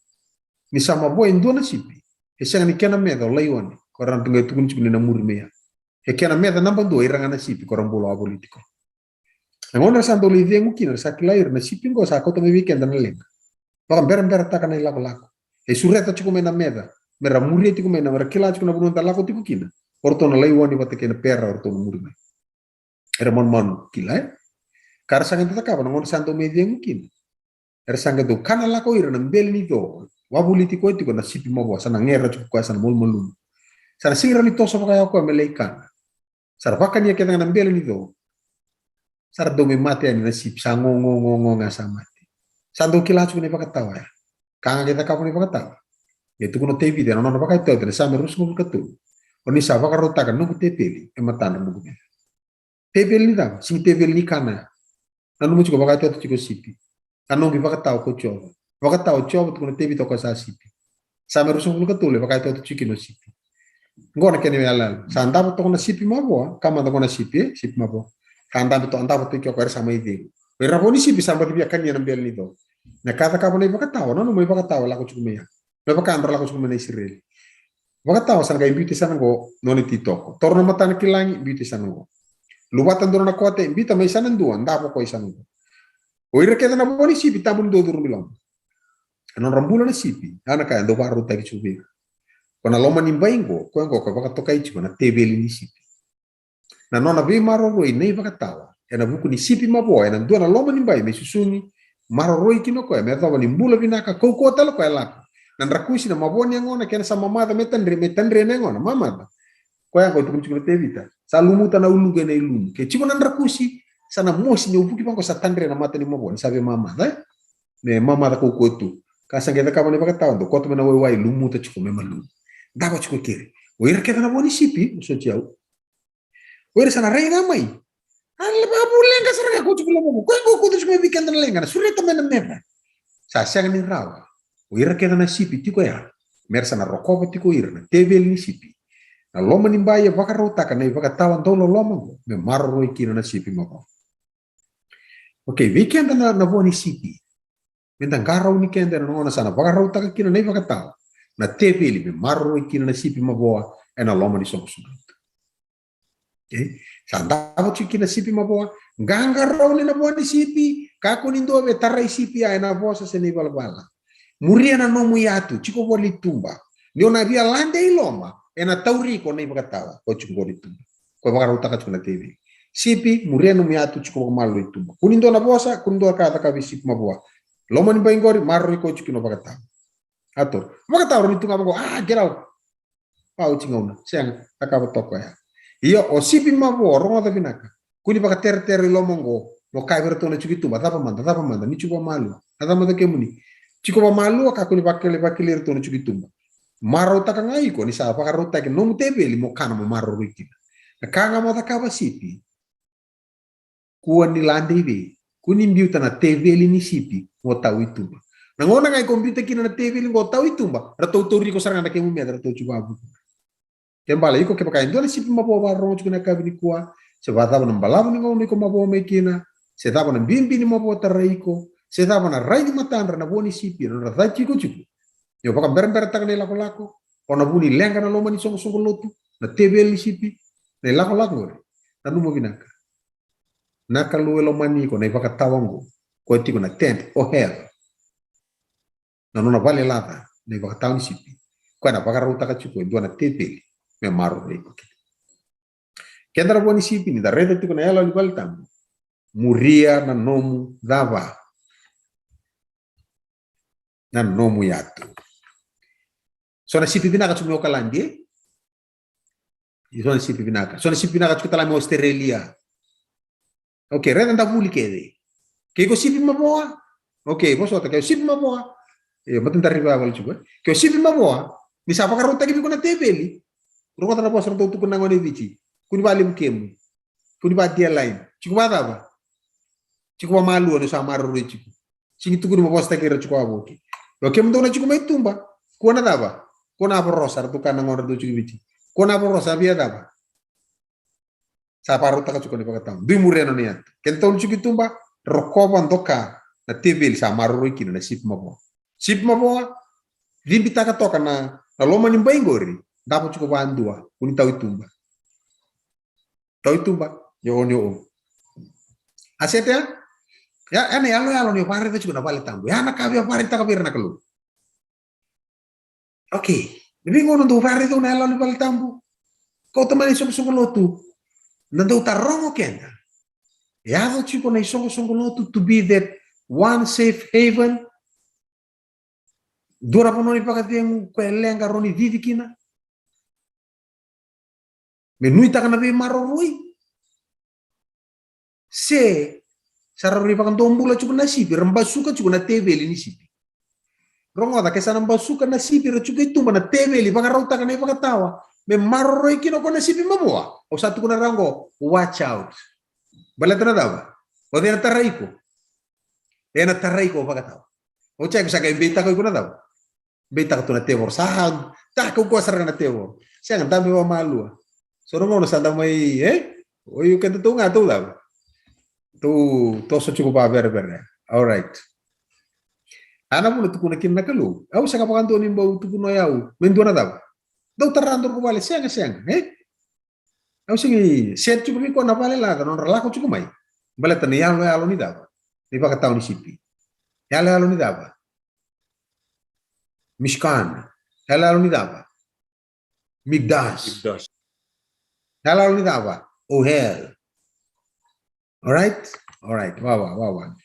Ni sa mavoa e dua na sipi, e sega ni kena meca o laione, ko ra na tukuni tiko ni na muri mai ya. E kena meca naba dua ira ga na sipi ko ra bula wavoliti koya. Na gauna era sa dau lai cegu kina, era sa kila ira na sipi qo sa kauta mai vei keda na leqa. Vakaberaberataka na ilakolako. E sureta tiko mai na meca me ra muria tiko mai, na me ra kila tiko na vanua da lako tiko kina. O ratou na laione vata kei na pera, o ratou na muri mai. Era manumanu kila, e? Ka ra sa qai cakava na gauna sa dau mai cegu kina. Era sa qai dau kana lako ira na bele ni co. Wavoliti koya tiko na sipi mavoa, sa na gera tiko koya, sa na malumalumu. Sa na sega ni toso vakayawa koya me lai kana. Sa ra vakania kece ga na bele ni co. Sa ra dau mai mate yani na sipi, sa gogogogo ga sa mate. Sa dau kila tiko na ivakatawa ya. Ka ga qai cakava na ivakatawa. E tukuna o Tevita ena nona vakaitavi ena Same ruasagavulu ka tolu. O ni sa vakarautaka noqu teveli e matadra noqu meca. Teveli ni cava? Sega ni teveli ni kana. Nanuma tiko, vakaitavi tiko sipi. A noqu ivakatawa ko Jiova. Vakatawa o Jiova, tukuna o Tevita, o koya sa sipi. Same ruasagavulu ka tolu, e vakaitavi tiko kina o sipi. Qo na kena iyaloyalo. Sa davo toka na sipi mavoa, ka mada qo na sipi, e? Sipi mavoa. Sa davo toka, davo toka o koya, era sa mai cegu. O ira na vo ni sipi sa baci via kania na bele ni co. Na ka cakava na ivakatawa, nanuma ivakatawa lako tiko mai ya. Me vaka dra lako tiko mai na Isireli. Vakatawa sa na qai biuta i sana qo nona ititoko. Toro na matana ki lagi, biuta i sana qo. Luvata dua na kote, biuta mai sana dua, davo koya i sana qo. O ira kece na vo ni sipi, tabu ni dua curu mai loma. E nodra bula na sipi, a na ka e dau vakarautaki tiko vei ira. Ko na loma ni bai qo, koya qo ka vakatokai tiko na teveli ni sipi. Na nona veimaroroi na ivakatawa ena vuku ni sipi mavoa, ena dua na loma ni bai me susugi, maroroi kina o koya me yacova ni bula vinaka, kaukauwa tale o koya e lako. Na drakusi, na mavoa ni yagona, kena sa mamaca me tadre, me tadre na yagona, mamaca. Koya qo e tukuna tiko na Tevita, sa lumuta na uluqu ena ilumu. Ke tiko na drakusi, sa na mosi ni uvuki vaqo, sa tadre na mata ni mavoa ni sa veimamaca, e? Me mamaca kaukauwa tu. Ka sa qai cakava na ivakatawa, dau koto mai na waiwai, lumuta tiko me malumu. Davo tiko keri. O ira kece na vo ni sipi, o soti au. O ira sa na rai ga mai. A le vakavuleqa sara ga ko tiko loma qo. Koya qo ko tiko mai vei keda na leqa, na sureta mai na meca. Sa sega ni rawa. O ira kece na sipi tiko ya, me ra sa na rokova tiko ira na teveli ni sipi. Na loma ni bai e vakarautaka na ivakatawa dau loloma qo me maroroi kina na sipi mavoa. Okei, vei keda na, na vo ni sipi. Me da qarauni keda ena nona sa na vakarautaka kina na ivakatawa na teveli me maroroi kina na sipi mavoa ena loma ni soqosoqo lotu. Okei? Sa davo tiko kina sipi mavoa, qaqarauni na vo ni sipi, kakua ni dua me tarai sipi ya ena vosa se na ivalavala. Muria na nomu yatu, tiko voli tuba. Ni o na via lade i loma, ena tauri iko na ivakatawa ko tiko voli tuba. Ko vakarautaka tiko na teveli. Sipi, muria nomu yatu, tiko vakamalua i tuba. Kua ni dua na vosa, kua ni dua ka caka vei sipi mavoa. Loma ni bai qori, maroroi koya tiko na vakatawa. Ato. Vakatawa ni tu ga vaqo, ah, get out. Pauti gauna, sega, cakava toka ya. Ia, o sipi mavoa, rogoca vinaka. Kua ni vakateretere i loma qo, mo kaya vei iratou na tiko i tuba, cava mada, cava mada, ni tiko vakamalua. A cava mada kemuni. Tiko vakamalua, ka kua ni vakilai, vakilai iratou na tiko i tuba. Marautaka ga iko ni sa vakarautaki nomu teveli mo kana mo maroroi kina. Na ka ga mo cakava sipi. Kua ni lade i vei, kua ni biuta na teveli ni sipi mo tau i tuba. Na gauna ga iko biuta kina na teveli qo tau i tuba, ratou tauri iko sara ga na kemu meca, ratou tiko vakavuku. Ke bale iko kevaka e dua na sipi mavoa vakarorogo tiko na yakavi nikua, se vakacava na balavu ni gauna iko mavoa mai kina, se cava na bibi ni mavoa tarai iko, se cava na rai ni matadra na vo ni sipi, na nodra cati iko tiko. Ni o vakaberaberataka na ilakolako, o na vu ni leqa na loma ni soqosoqo lotu, na teveli ni sipi, na ilakolako qori. Nanuma vinaka. Na Kalou e lomani iko na ivakatawa qo, ko e tiko na tent o hell. Na nona vale laca na ivakatawa ni sipi. Koya na vakarautaka tiko e dua na teveli me maroroi iko kina. Keda na vo ni sipi, ni da raica tiko na yalo ni vale tabu. Muria na nomu cava? Na nomu yatu. So na sipi vinaka tiko mai Okaladi, e? So na sipi vinaka. So na sipi vinaka tiko tale mai Australia. Okei, raica da vuli kece. Ke iko sipi mavoa? Okei, vosota, ke o sipi mavoa? E, mata da riva vale tiko, e? Ke o sipi mavoa, ni sa vakarautaki vei iko na teveli. Rogoca na vosa ratou tukuna na gone i Viti. Kua ni vakalevu kemu. Kua ni vakadia laini. Tiko vakacava? Tiko vakamalua ni sa maroroi tiko. Sigi tukuni mo vosataki ira tiko vakavuki. Ia kemudou na tiko mai tuba. Kua na cava? Kua na vorosa, ratou kaya na gone ratou tiko i Viti. Kua na vorosa, via cava? Sa vakarautaka tiko na ivakatawa. Dui muria na nona yatu. Kedatou na tiko i tuba, rokova, doka. na teveli sa maroroi kina na sipi mavoa. Sipi mavoa, cibitaka toka na, na loma ni bai qori, davo tiko vadua, kua ni tau i tuba. Tau i tuba, ni o, ni o. A sete ya? Ya, ya na yaloyalo ni vakaraica tiko na vale tabu. Ya na ka via vakaraitaka vei ira na Kalou. Okay. Na veigauna dou vakaraica na yaloyalo ni vale tabu. Kauta mai na isoqosoqo lotu. Na dou tarogo keda. E yaco tiko na isoqosoqo lotu to be that one safe haven. Dua na vanua ni vakacegu ko e leqa rawa ni cici kina. Me nuitaka na veimaroroi. Se sa rau rai vakadomobula tiko na sipi, ra basuka tiko na teveli ni sipi. Rogoca, ke sa na basuka na sipi, ra tiko i tuba na teveli, vakarautaka na ivakatawa me maroroi kina ko na sipi mavoa. Au sa tukuna ra oqo, watch out. Baleta na cava? O cei na tarai iko? E na tarai iko vakatawa. O cei ko sa qai beitaka iko na cava? Beitaka tu na tevoro. Sa ta kaukauwa sara na tevoro. Sega, dabe vakamalua. So na gauna sa da mai, e? O yu keda tou ga tou cava? Tou toso tiko vakaverevere. All right. A na vuna tukuna kina na Kalou. Au sega vakadua ni bau tukuna o yau me dua na cava? Dau tara duru ko vale, sega, sega, e? Au sega ni set tiko vei koya na vale laca nodra lako tiko mai. Baleta na yaloyalo ni cava? Ni vakatawa ni sipi. Yaloyalo ni cava? Mishkan. Yaloyalo ni cava? Mikdash. Mikdash. Yaloyalo ni cava? Ohel. All right? All right. Wawa, wawa.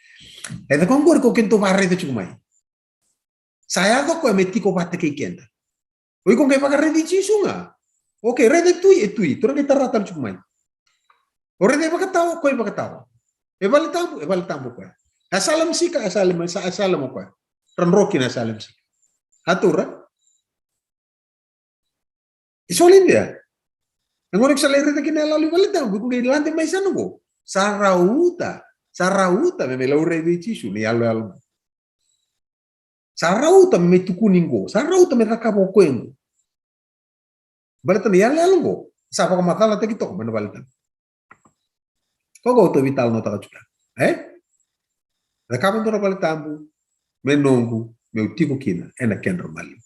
E caka oqori ko keitou vakaraica tiko mai. Sa yaco koya me tiko vata kei keda. O iko qai vakaraici Jisu ga. Okay, raica e tui, e tui. Tou na qai tara tale tiko mai. O raica e vakatawa, koya e vakatawa. E vale tabu, e vale tabu koya. A salem sika, a salem, a salem koya. Ra dro kina a salem sika. A taura. E soli dea. Na gauna iko sa lai raica kina na yaloyalo ni vale tabu, iko qai lade mai sa na qo. Sa rauta, sa rauta me mai laurai vei Jisu na yaloyalo. Sa rauta me mai tukuni qo, sa rauta me cakava o koya qo. Baleta na yaloyalo qo sa vakamacalataki toka mai na vale tabu. Ko qo tou veitalanoataka tiko ya, e? Cakava dua na vale tabu me noqu, meu tiko kina ena kedra maliwa.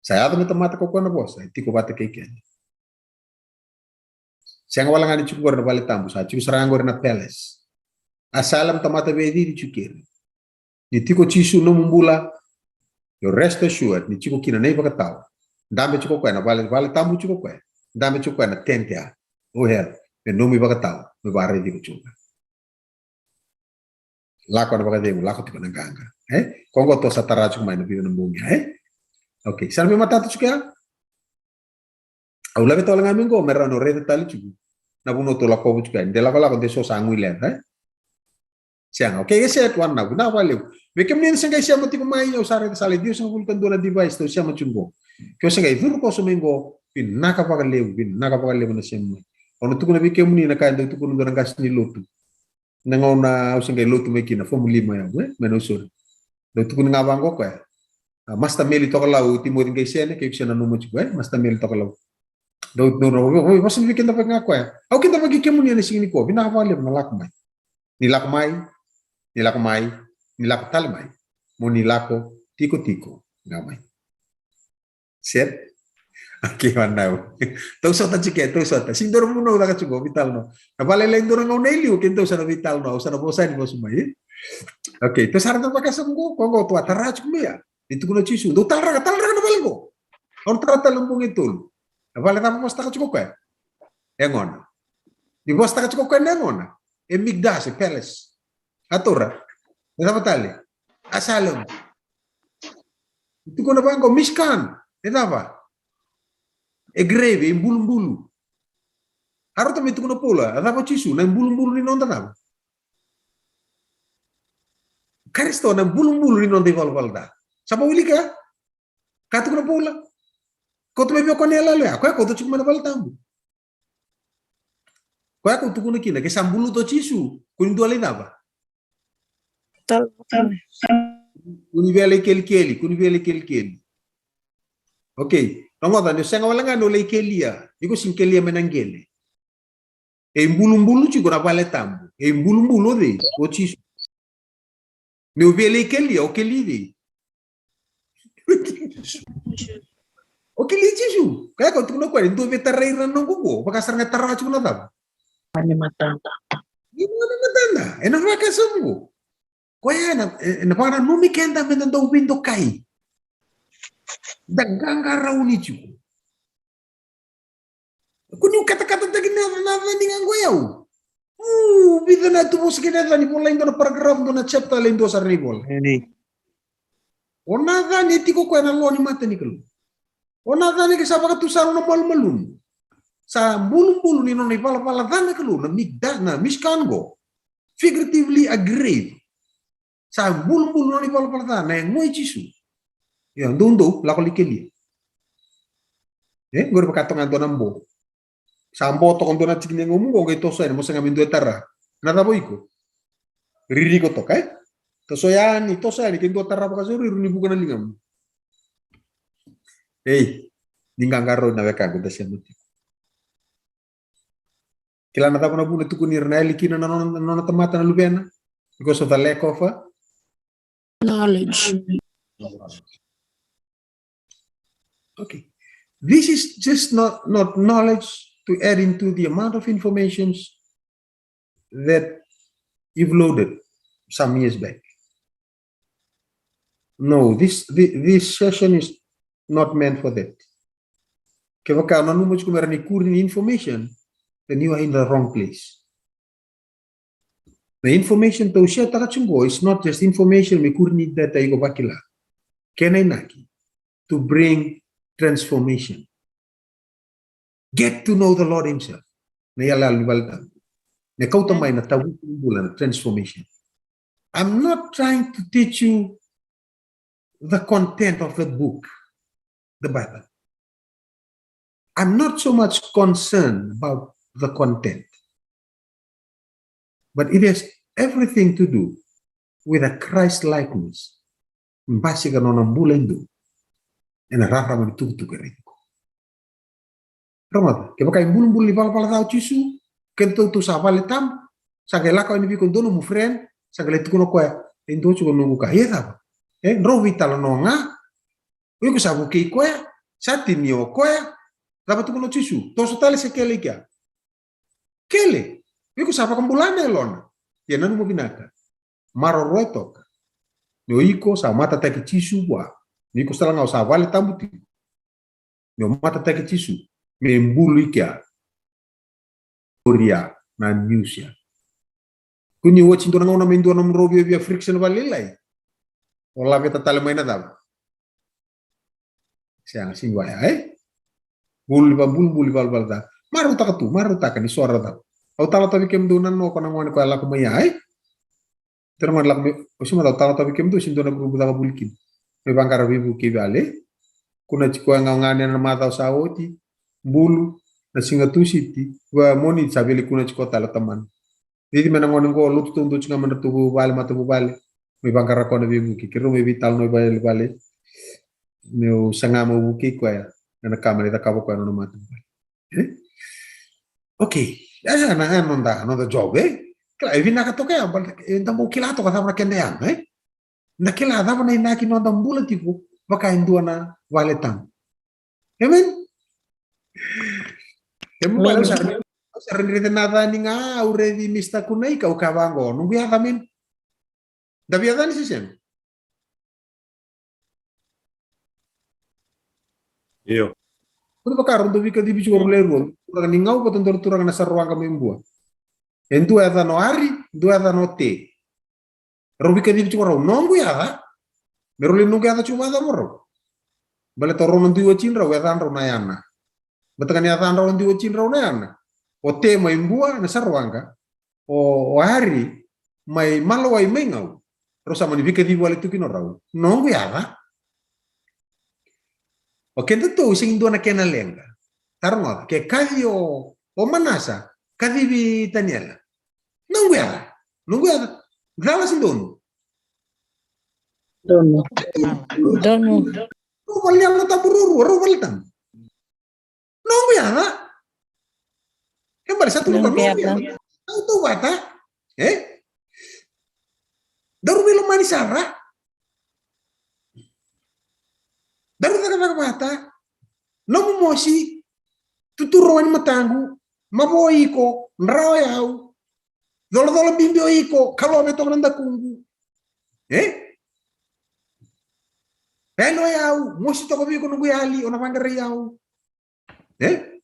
Sa yaco me tamata ko koya na vosa, e tiko vata kei keda. Sega wale ga ni tiko qori na vale tabu, sa tiko sara ga qori na palace. A salem tamata veicici tiko kina. Ni tiko Jisu nomu bula, you rest assured ni tiko kina na ivakatawa. Dabe tiko koya na vale, vale tabu tiko koya. Dabe tiko koya na tente ya. Ohel, me nomu ivakatawa, me vakaraici iko tiko. Lako na vakacegu, lako tiko na qaqa. E? Ko qo tou sa tara tiko mai na vica na bogi, e? Okay, sa na veimatata tiko ya? Au laveta wale ga mai qo me rawa ni o raica tale tiko na vanua tou lakova tiko yani. De lakolako de so sa gui leca, e? Sega, okay, e set, wananavu, vinaka vakalevu. Vei kemuni na se qai sema tiko mai, au sa raica sa lai ciwasagavulu ka dua na device tou sema tiko qo. Ke o se qai curu koso mai qo, vinaka vakalevu, vinaka vakalevu na sema mai. Au na tukuna vei kemuni na ka e dau tukuna dua na qase ni lotu. Na gauna au se qai lotu mai kina, fomu lima yau, e? Mai Nausori. Dau tukuni ga vaqo koya. A, Master Meli Tokalau, Timoci Qaisene, ke iko se nanuma tiko, e? Master Meli Tokalau. Dau, dau, dau, dau, dau, vosa vei keda vaka ga koya. Au keda vaki kemuni ena siga nikua, vinaka vakalevu na lako mai. Ni lako mai, ni lako mai, ni lako tale mai. Mo ni lako, tikotiko, ga mai. Set. Okay, wananavu. Tou sota tiko, tou sota. Sega ni dua na vunau caka tiko, veitalanoa. Na vakalailai dua na gauna e liu, keitou sa na veitalanoa, au sa na vosa ni vosa mai. Okay, tou sa raica vakasama qo, ko qo tou a tara tiko mai ya. Ni tukuna o Jisu, dou talaraka, talaraka na vale qo. Au na tara tale na bogi e tolu. Na vale cava vosataka tiko koya? E gona. Ni vosataka tiko koya na e gona. E Mikdash, e palace. A taura. E cava tale? A salem. Tukuna vaqo, Mishkan. E cava? E grave, e ibulubulu. A rauta me tukuna o Paula, a cava o Jisu, na ibulubulu ni noda cava? Karisito na ibulubulu ni noda ivalavala ca. Sa bau wilika ya? Ka tukuna o Paula. Kauta mai vei koya na iyaloyalo ya, koya kauta tiko mai na vale tabu. Koya kau tukuna kina, ke sa buluta o Jisu, kua ni dua lai cava? Talo. Kua ni via lai kelikeli, kua ni via lai kelikeli. Okay, rogoca, ni o sega wale ga ni o lai kelia, iko sega ni kelia mai na qele. E ibulubulu tiko na vale tabu, e ibulubulu o cei? O Jisu. Meu via lai kelia, o keli vei? O keli Jisu. Kaya ko tukuna koya, dua vei tarai ira na noqu oqo. Vaka sara ga tara tiko na cava? Ni matada. Ni matada. Ena vakasamu. Koya ena, ena vakananumi keda meda dau veidokai. Da qaqarauni tiko. Ko niu katakatataki na, na, na yacani ga qo yau. U, vica na tu vosa kei na yacani, volai dua na paragraph, dua na chapter, lai dua sara na ivola. O na yacani e tiko koya na loa ni mata ni Kalou. O na yacani ke sa vakatusa na malumalumu. Sa bulubulu ni nona ivalavala ca na Kalou, na mikdash, na mishkan qo. Figuratively a grave. Sa bulubulu nona ivalavala ca, na yago i Jisu. Ia, doudou, lako lai kelia. E, qori vaka toka dua na bo. Sa bo toka dua na tiki ni yagomu qo, qai toso yani, mo sega me dua e tara. Na cava o iko? Ririko toka, e? Toso yani, toso yani, ke dua tara vakasauri, ru ni vuka na ligamu. Ei, ni qaqarauni na wekaqu, da sema tiko. Kila na cava na vuna tukuni ira na yali kina na nona, na nona tamata na luvena? Because of the lack of, uh, knowledge. Okay. This is just not, not knowledge to add into the amount of informations that you've loaded some years back. No, this, thi-, this session is not meant for that. Kevaka o nanuma tiko me rawa ni kuri ni information, then you are in the wrong place. Na information tou sharetaka tiko qo is not just information me kuri ni data iko vakila. Kena inaki, to bring transformation. Get to know the Lord himself. Na iyaloyalo ni vale ni taro. Me kauta mai na tavutu ni bula, na transformation. I'm not trying to teach you the content of the book, the Bible. I'm not so much concerned about the content, but it has everything to do with a Christ likeness. Basika nona bula e dua ena rarama ni tukutuku e raici koya. Rogoca, kevaka e bulubulu ni valavala ca o Jisu, keda tou tou sa vale tabu, sa qai lako yani vei iko dua nomu friend, sa qai lai tukuna o koya, e dua tiko noqu ka, ia cava? E, drau veitalanoa ga. O iko sa vukei koya, sa tinia o koya, cava tukuna o Jisu? Toso tale se kele i kea? Kele, o iko sa vakabula na yalona. Ia nanuma vinaka, maroroya toka ni o iko sa matataki Jisu vua, ni o iko sa tale ga o sa vale tabu tiko. Ni o matataki Jisu me bulu i kea. Koria na news ya. Ko ni oti dua na gauna me dua nomu rau viavia friction vakalailai, o laveta tale mai na cava? Sega, sega ni vaya, e? Bulu ni va-, bulu, bulu ni valavala ca. Marautaka tu, marautaka ni so ra cava. Au tala toka vei kemudou na noqu na gone koya lako mai ya, e? Tara gone lako mai, o sima tau tala toka vei kemudou, sega ni dua na vurugu caka vuli kina. Me vaqara veivuke i vale. Kuna tiko e gaugane na macawa sa oti. Bulu, na siga Tusiti, va Moniti sa via lai kuna tiko tale o tamana. Cici mai na gone qo, lotu taudua tiko ga mai na nodratou vuvale, matavuvale. Me vaqara koya na veivuke, keirau me veitalanoa i vale, vale. Meu saga meu vukei koya ena ka me lai cakava koya na nona matavuvale. E? Okay. E, na, e, noda, noda job, e? Kila, e vinaka toka ya, baleta eda bau kila toka cava na keda yaga, e? Da kila cava na inaki noda bula tiko vaka e dua na vale tabu. Amen? E, au sa, au sa raica na yacani ga, au raici Mister Kunaika, au kaya vaqo, noqu yaca, amen. Da via yacani se sega? Io. Kua ni vaka rau dau veikacivi tiko rau lewe rua, turaga ni Gau vata dua na turaga na Saroaga mai Bua. E dua yacana o Ari, dua yacana o Te. Rau veikacivi tiko rau, noqu yaca. Me rau lai noqu yaca tiko vakacava rau? Baleta rau na dui watidrau, yacadrau na yana. Baleta ga ni yacadrau na dui watidrau na yana. O Te mai Bua na Saroaga, o, o Ari mai Malawai mai Gau. Rau sa mani veikacivi wale tu kina o rau, noqu yaca. O kedatou sega ni dua na kena leqa. Taro ga, ke kaci o, o Manasa, kacivi Taniela, noqu yaca. Noqu yaca. Cala se donu? Donu. Donu. Rau vale ni Yalo Tabu ruarua, rau vale tabu. Noqu yaca. Ke bale sa tu noqu yaca. Au tauvata. E? Daru veilomani. sara. Daru cakacaka vata. Nomu mosi. Tuturu rawa ni mataqu. Mavo iko. Dra o yau. Colacola bibi o iko. Kaloa me toka na dakuqu. E? Yali o yau. Mosi toka vei iko noqu yali. O na vaqarai au. E?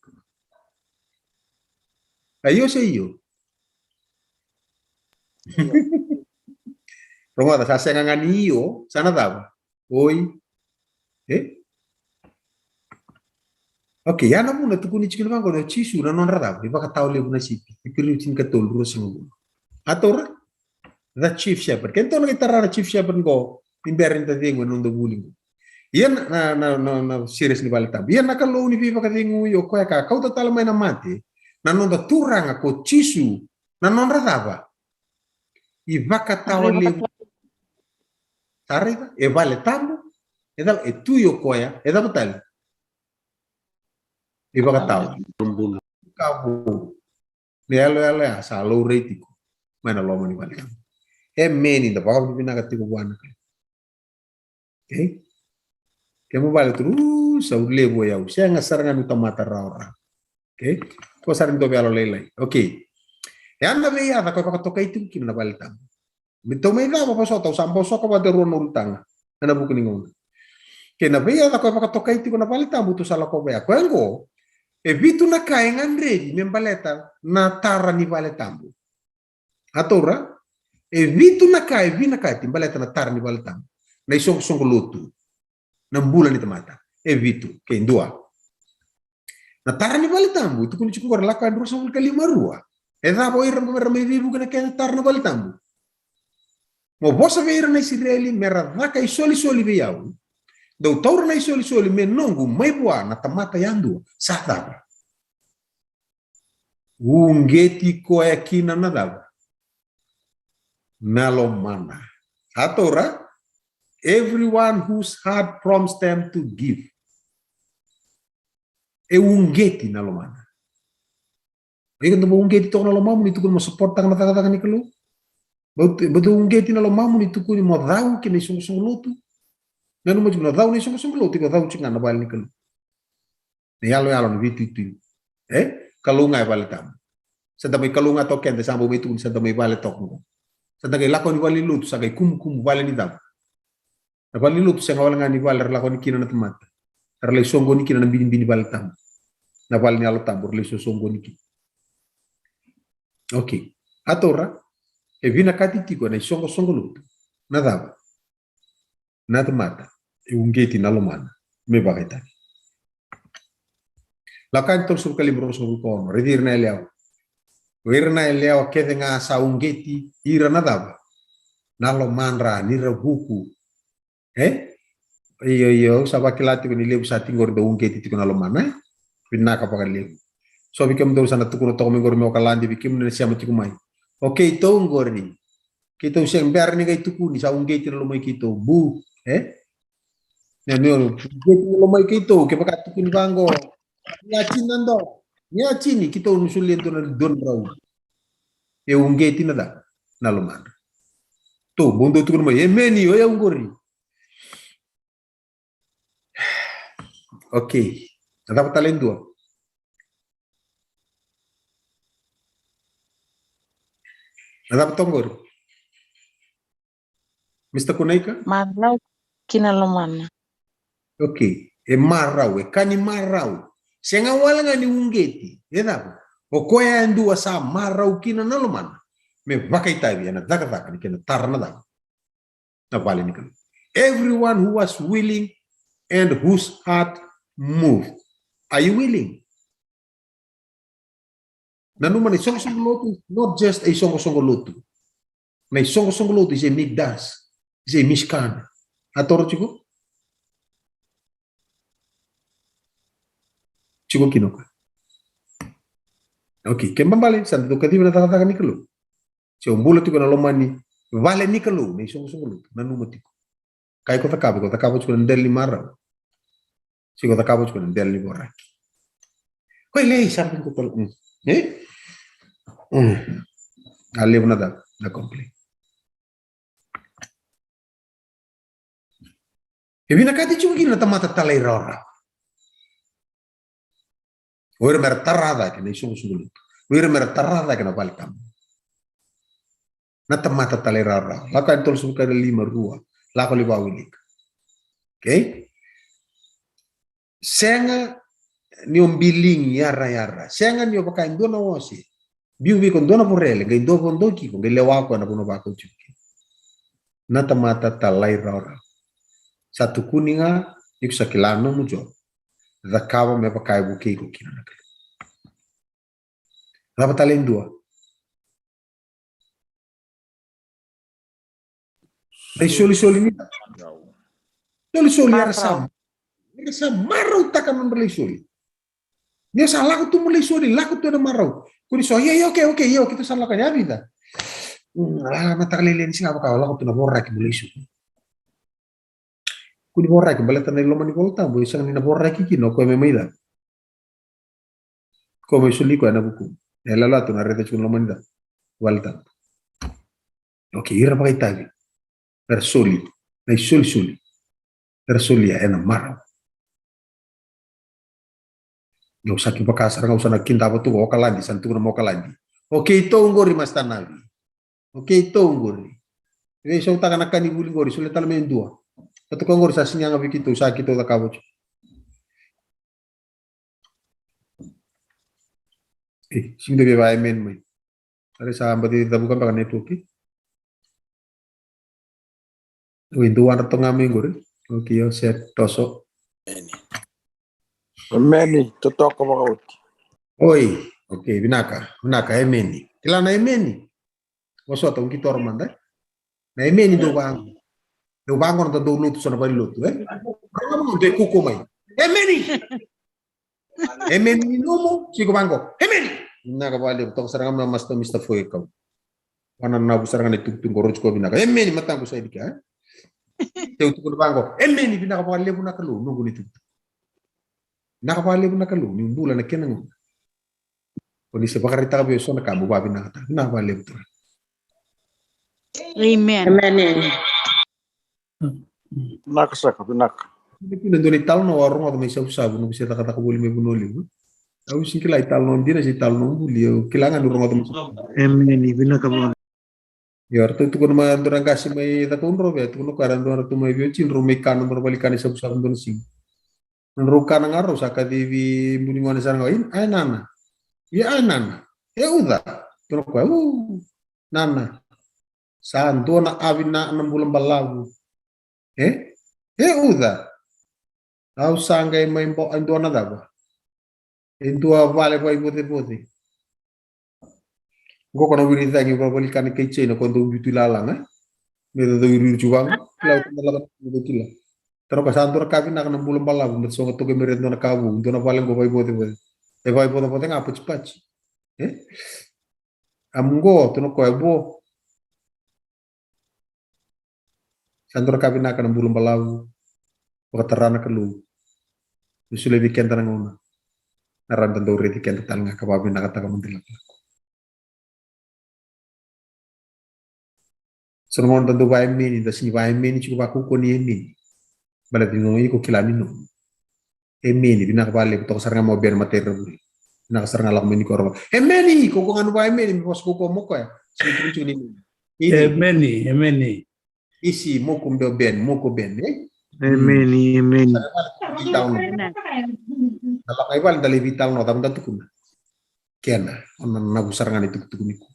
A io se io. Rogoca, sa sega ga ni io, sa na cava? Oi. E? Okay, ya na vuna tukuni tiko kina vaqo o Jisu na nodra cava? Ivakatawa levu na sipi. Iperiu tinikatolu, ruasagavulu. A taura? The chief shepherd. Keda na qai tara na chief shepherd qo ni bera ni da cegu ena noda vuli qo. Ia na, na, na, na, na series ni vale tabu. Ia na Kalou ni veivakacegui, o koya ka kauta tale mai na mate na noda Turaga ko Jisu, na nodra cava? Ivakatawa levu. Sa raica, e vale tabu, e cava, e tui o koya, e cava tale? Ivakatawa. Ka vou. Na iyaloyalo ya sa laurai tiko mai na loma ni vale tabu. Emeni, da vakavinavinaka tiko vua na Kalou. Okay? Kemu vale turu, sa u levu o yau. Sega sara ga ni tamata rawarawa. Okay? Ko sara ni dua vei yalo lailai. Okay. E a na veiyaca ko e vakatokai tiko kina na vale tabu. Me tou mai cava vosota, au sa bosoka vata e rua na ulutaga ena vuku ni gauna. Kei na veiyaca ko e vakatokai tiko na vale tabu, tou sa lakova ya. Koya oqo, e vitu na ka e gadrevi me baleta na tara ni vale tabu. A taura, e vitu na ka e vinakati baleta na tara ni vale tabu. Na isoqosoqo lotu. Na bula ni tamata. E vitu, kei dua. Na tara ni vale tabu, tukuni tiko qori Lako Yani ruasagavulu ka lima, rua. E cava o ira me ra mai veivuke na kena tara na vale tabu? Mo vosa vei ira na Isireli, me ra caka isolisoli vei au. Dou taura na isolisoli me noqu mai vua na tamata yadua. Sa cava? Uqeti koya kina na cava? Na lomana. A taura, everyone whose heart prompts them to give. E uqeti na lomana. Iko dau uqeti toka na lomamu ni tukuni mo supporttaka na cakacaka ni Kalou? Bau, bau uqeti na lomamu ni tukuni mo cau ki na isoqosoqo lotu? Nanuma tiko na cau na isoqosoqo lotu, iko cau tiko ga na vale ni Kalou. Na iyaloyalo, na veituitui. E? Kalou ga e vale tabu. Sa da mai Kalou ga toka keda, sa bau mai tukuni, sa da mai vale toka qo. Sa da qai lako ni vale ni lotu, sa qai kumukumu vale ni cava? Na vale ni lotu sega wale ga ni vale ra lako ni kina na tamata. Ra lai soqoni kina na binibini vale tabu. Na vale ni Yalo Tabu, ra lai sosoqoni kina. Okay. A taura, e vinakati tiko na isoqosoqo lotu. Na cava? Na tamata e uqeti na lomana me vakaitavi. Lako Yani tolusagavulu ka lima, ruasagavulu ka ono. Raici ira na yalewa. O ira na yalewa kece ga sa uqeti ira na cava? Na lomadra ni ra vuku. E? Io, io, sa vakila tiko ni levu sa tiko qori dau uqeti tiko na lomana, e? Vinaka vakalevu. So vei kemudou sa na tukuna toka mai qori me wakaladi vei kemudou na sema tiko mai. O keitou qori. Keitou sega bera ni qai tukuni, sa uqeti na lomai keitou. Bu, e? Na, na, uqeti na lomai keitou, kevaka tukuni vaqo. Ni a tini na dola. Ni a tini, keitou na solia dua na, dua na drau. E uqeti na cava? Na lomadra. Tou, bau dau tukuna mai, emeni, o yau qori. Okay. Na cava tale e dua? Na cava toka qori? Mister Kunaika? Marau ki na lomana. Okay. E marau, e ka ni marau. Sega wale ga ni uqeti. E cava? O koya e dua sa marau kina na lomana me vakaitavi ena cakacaka ni kena tara na cava? Na vale ni Kalou. Everyone who was willing and whose heart moved. Are you willing? Nanuma na isoqosoqo lotu, not just a isoqosoqo lotu. Na isoqosoqo lotu is a mikdash, is a mishkan. A toro tiko? Tiko kina o koya. Okay, ke babale, sa dau kacivi na cakacaka ni Kalou. Se o bula tiko na loma ni vale ni Kalou, na isoqosoqo lotu, nanuma tiko. Kai ko cakava, ko cakava tiko na dela ni marau. Se ko cakava tiko na dela ni voraki. Ko e lei sa ko talo. Mm. E? Mm. A levu na cava, na complain. E vinakati tiko kina na tamata talairawarawa. O ira mera tara cake na isoqosoqo lotu. O ira mera tara cake na vale tabu. Na tamata talairawarawa. Lako Yani tolusagavulu ka lima, rua. Lako lai vakawilika. Okay? Sega ni o biligi yarayara. Sega ni o vaka e dua na ose. Biu vei iko dua na vorele, qai dua vodo kiko, qai lewa koya na vanua vakau tiko kina. Na tamata talairawarawa. Sa tukuni ga, ni ko sa kila nomu job. Cakava me vaka e vukei iko kina na Kalou. Cava tale e dua? Na isolisoli ni. Solisoli era sa, era sa marautaka na nodra lai soli. Ni o sa lako tu mo lai soli, lako tu ena marau. Kua ni so, ia, ia, okay, okay, ia, keitou sa lako yani, a vica. Mm, a, mataka lailai ni siga vaka, o lako tu na voraki mo lai soli. Kua ni voraki, baleta na iloma ni Vola Tabu, e sega ni na voraki kina o koya me mai cava. Ko mai soli koya ena vuku. E lala tu na raica tiko na loma ni cava. Vale tabu. Okay, ira vakaitavi. Era soli. Na isolisoli. Era solia ena marau. Au sa kivaka sara ga, au sa na kidava tu o Okaladi, sa na tukuna mai Okaladi. O keitou qori, Masta Navi. O keitou qori. Veisautaka na ka ni vuli qori, solia tale mai e dua. Sa toka qori sa sini yaga vei keitou, sa keitou cakava tiko. E, sini dua via va amen mai. Are sa baci cavuka beka network. Oi, dua wara toka ga mai qori. Okay, io, set, toso. Emeni. Emeni, totoka vakaoti. Oi, okay, vinaka, vinaka, emeni. Kila na emeni. Vosota, au qito mada. Na emeni dau vaqo. Dau vaqo na dau lotu so na valelotu, e? Dau kuku mai. Emeni! Emeni ni nomu, tiko vaqo. Emeni! Vinaka vakalevu, toka sara ga mai Master, Mister Foe kau. Vananavu sara ga na itukutuku qo, rau tiko vinaka. Emeni, mataqu sa idika, e? Teu tukuna vaqo. Emeni, vinaka vakalevu na Kalou, noqu ni tukutuku. Vinaka vakalevu na Kalou, ni bula na kena gauna. Ko ni se vakaraitaka vei au so na ka, mo vavinakataka. Vinaka vakalevu Turaga. Amen. Amen. Vinaka saka, vinaka. Kina dua na italanoa au a rogoca mai Savusavu, noqu se cakacaka voli mai Vanua Levu. Au sega ni kila italanoa dina se italanoa buli, au kila ga niu rogoca mai Savusavu. Amen, vinaka vakalevu. Io, ratou tukuna mai dua na qase mai Cakaudrove, tukuna o koya era dua ratou mai veiwatini, drau mai kana, drau vale ni kana i Savusavu dua na siga. Nodrau kana ga rau sa kacivi bu ni gone sara ga, "Ia, ai nana. Ia, ai nana. E uca." Tukuna o koya, "U, nana. Sa dua na avi na, na bula balavu." "E? E uca?" "Au sa qai mai bo-, e dua na cava? E dua vale vakaivocevoce." Qo ko na wiri cagi vakavalika ni kai China ko dau biuti lalaga. Me dau iriiri tu vaqo. Kila ko na lako na kila. Tara ko sa dua na ka vinaka na bula balavu, me sogo toka me re dua na ka vou, dua na vale qo vakaivocevoce. E vakaivocevoce ga patipati. E? Am qo, tukuna o koya vo. Sa dua na ka vinaka na bula balavu, vakatara na Kalou. Me solia vei keda na gauna. Na ra da dau raici keda tale ga ka vakavinakataka noda ilakolako. So na gauna da dau vaemeni, da sega ni vaemeni tiko vakaukauwa ni emeni. Baleta ni nomu iko kila ni nomu. Emeni, vinaka vakalevu, toka sara ga mai o Ben Matai Ravuri. Vinaka sara ga lako mai ni ko rogo. Emeni, ko ko ga nu vaemeni, me vosa ko ko mo koya. Sega ni tukuni tiko ni emeni. Emeni, emeni. Isi, moku be o Ben, moku o Ben, e? Emeni, emeni. Sa na vale, veitalanoa. Na lako i vale da lai veitalanoa, cava da tukuna. Kena, o na nanavu sara ga na itukutuku ni kua.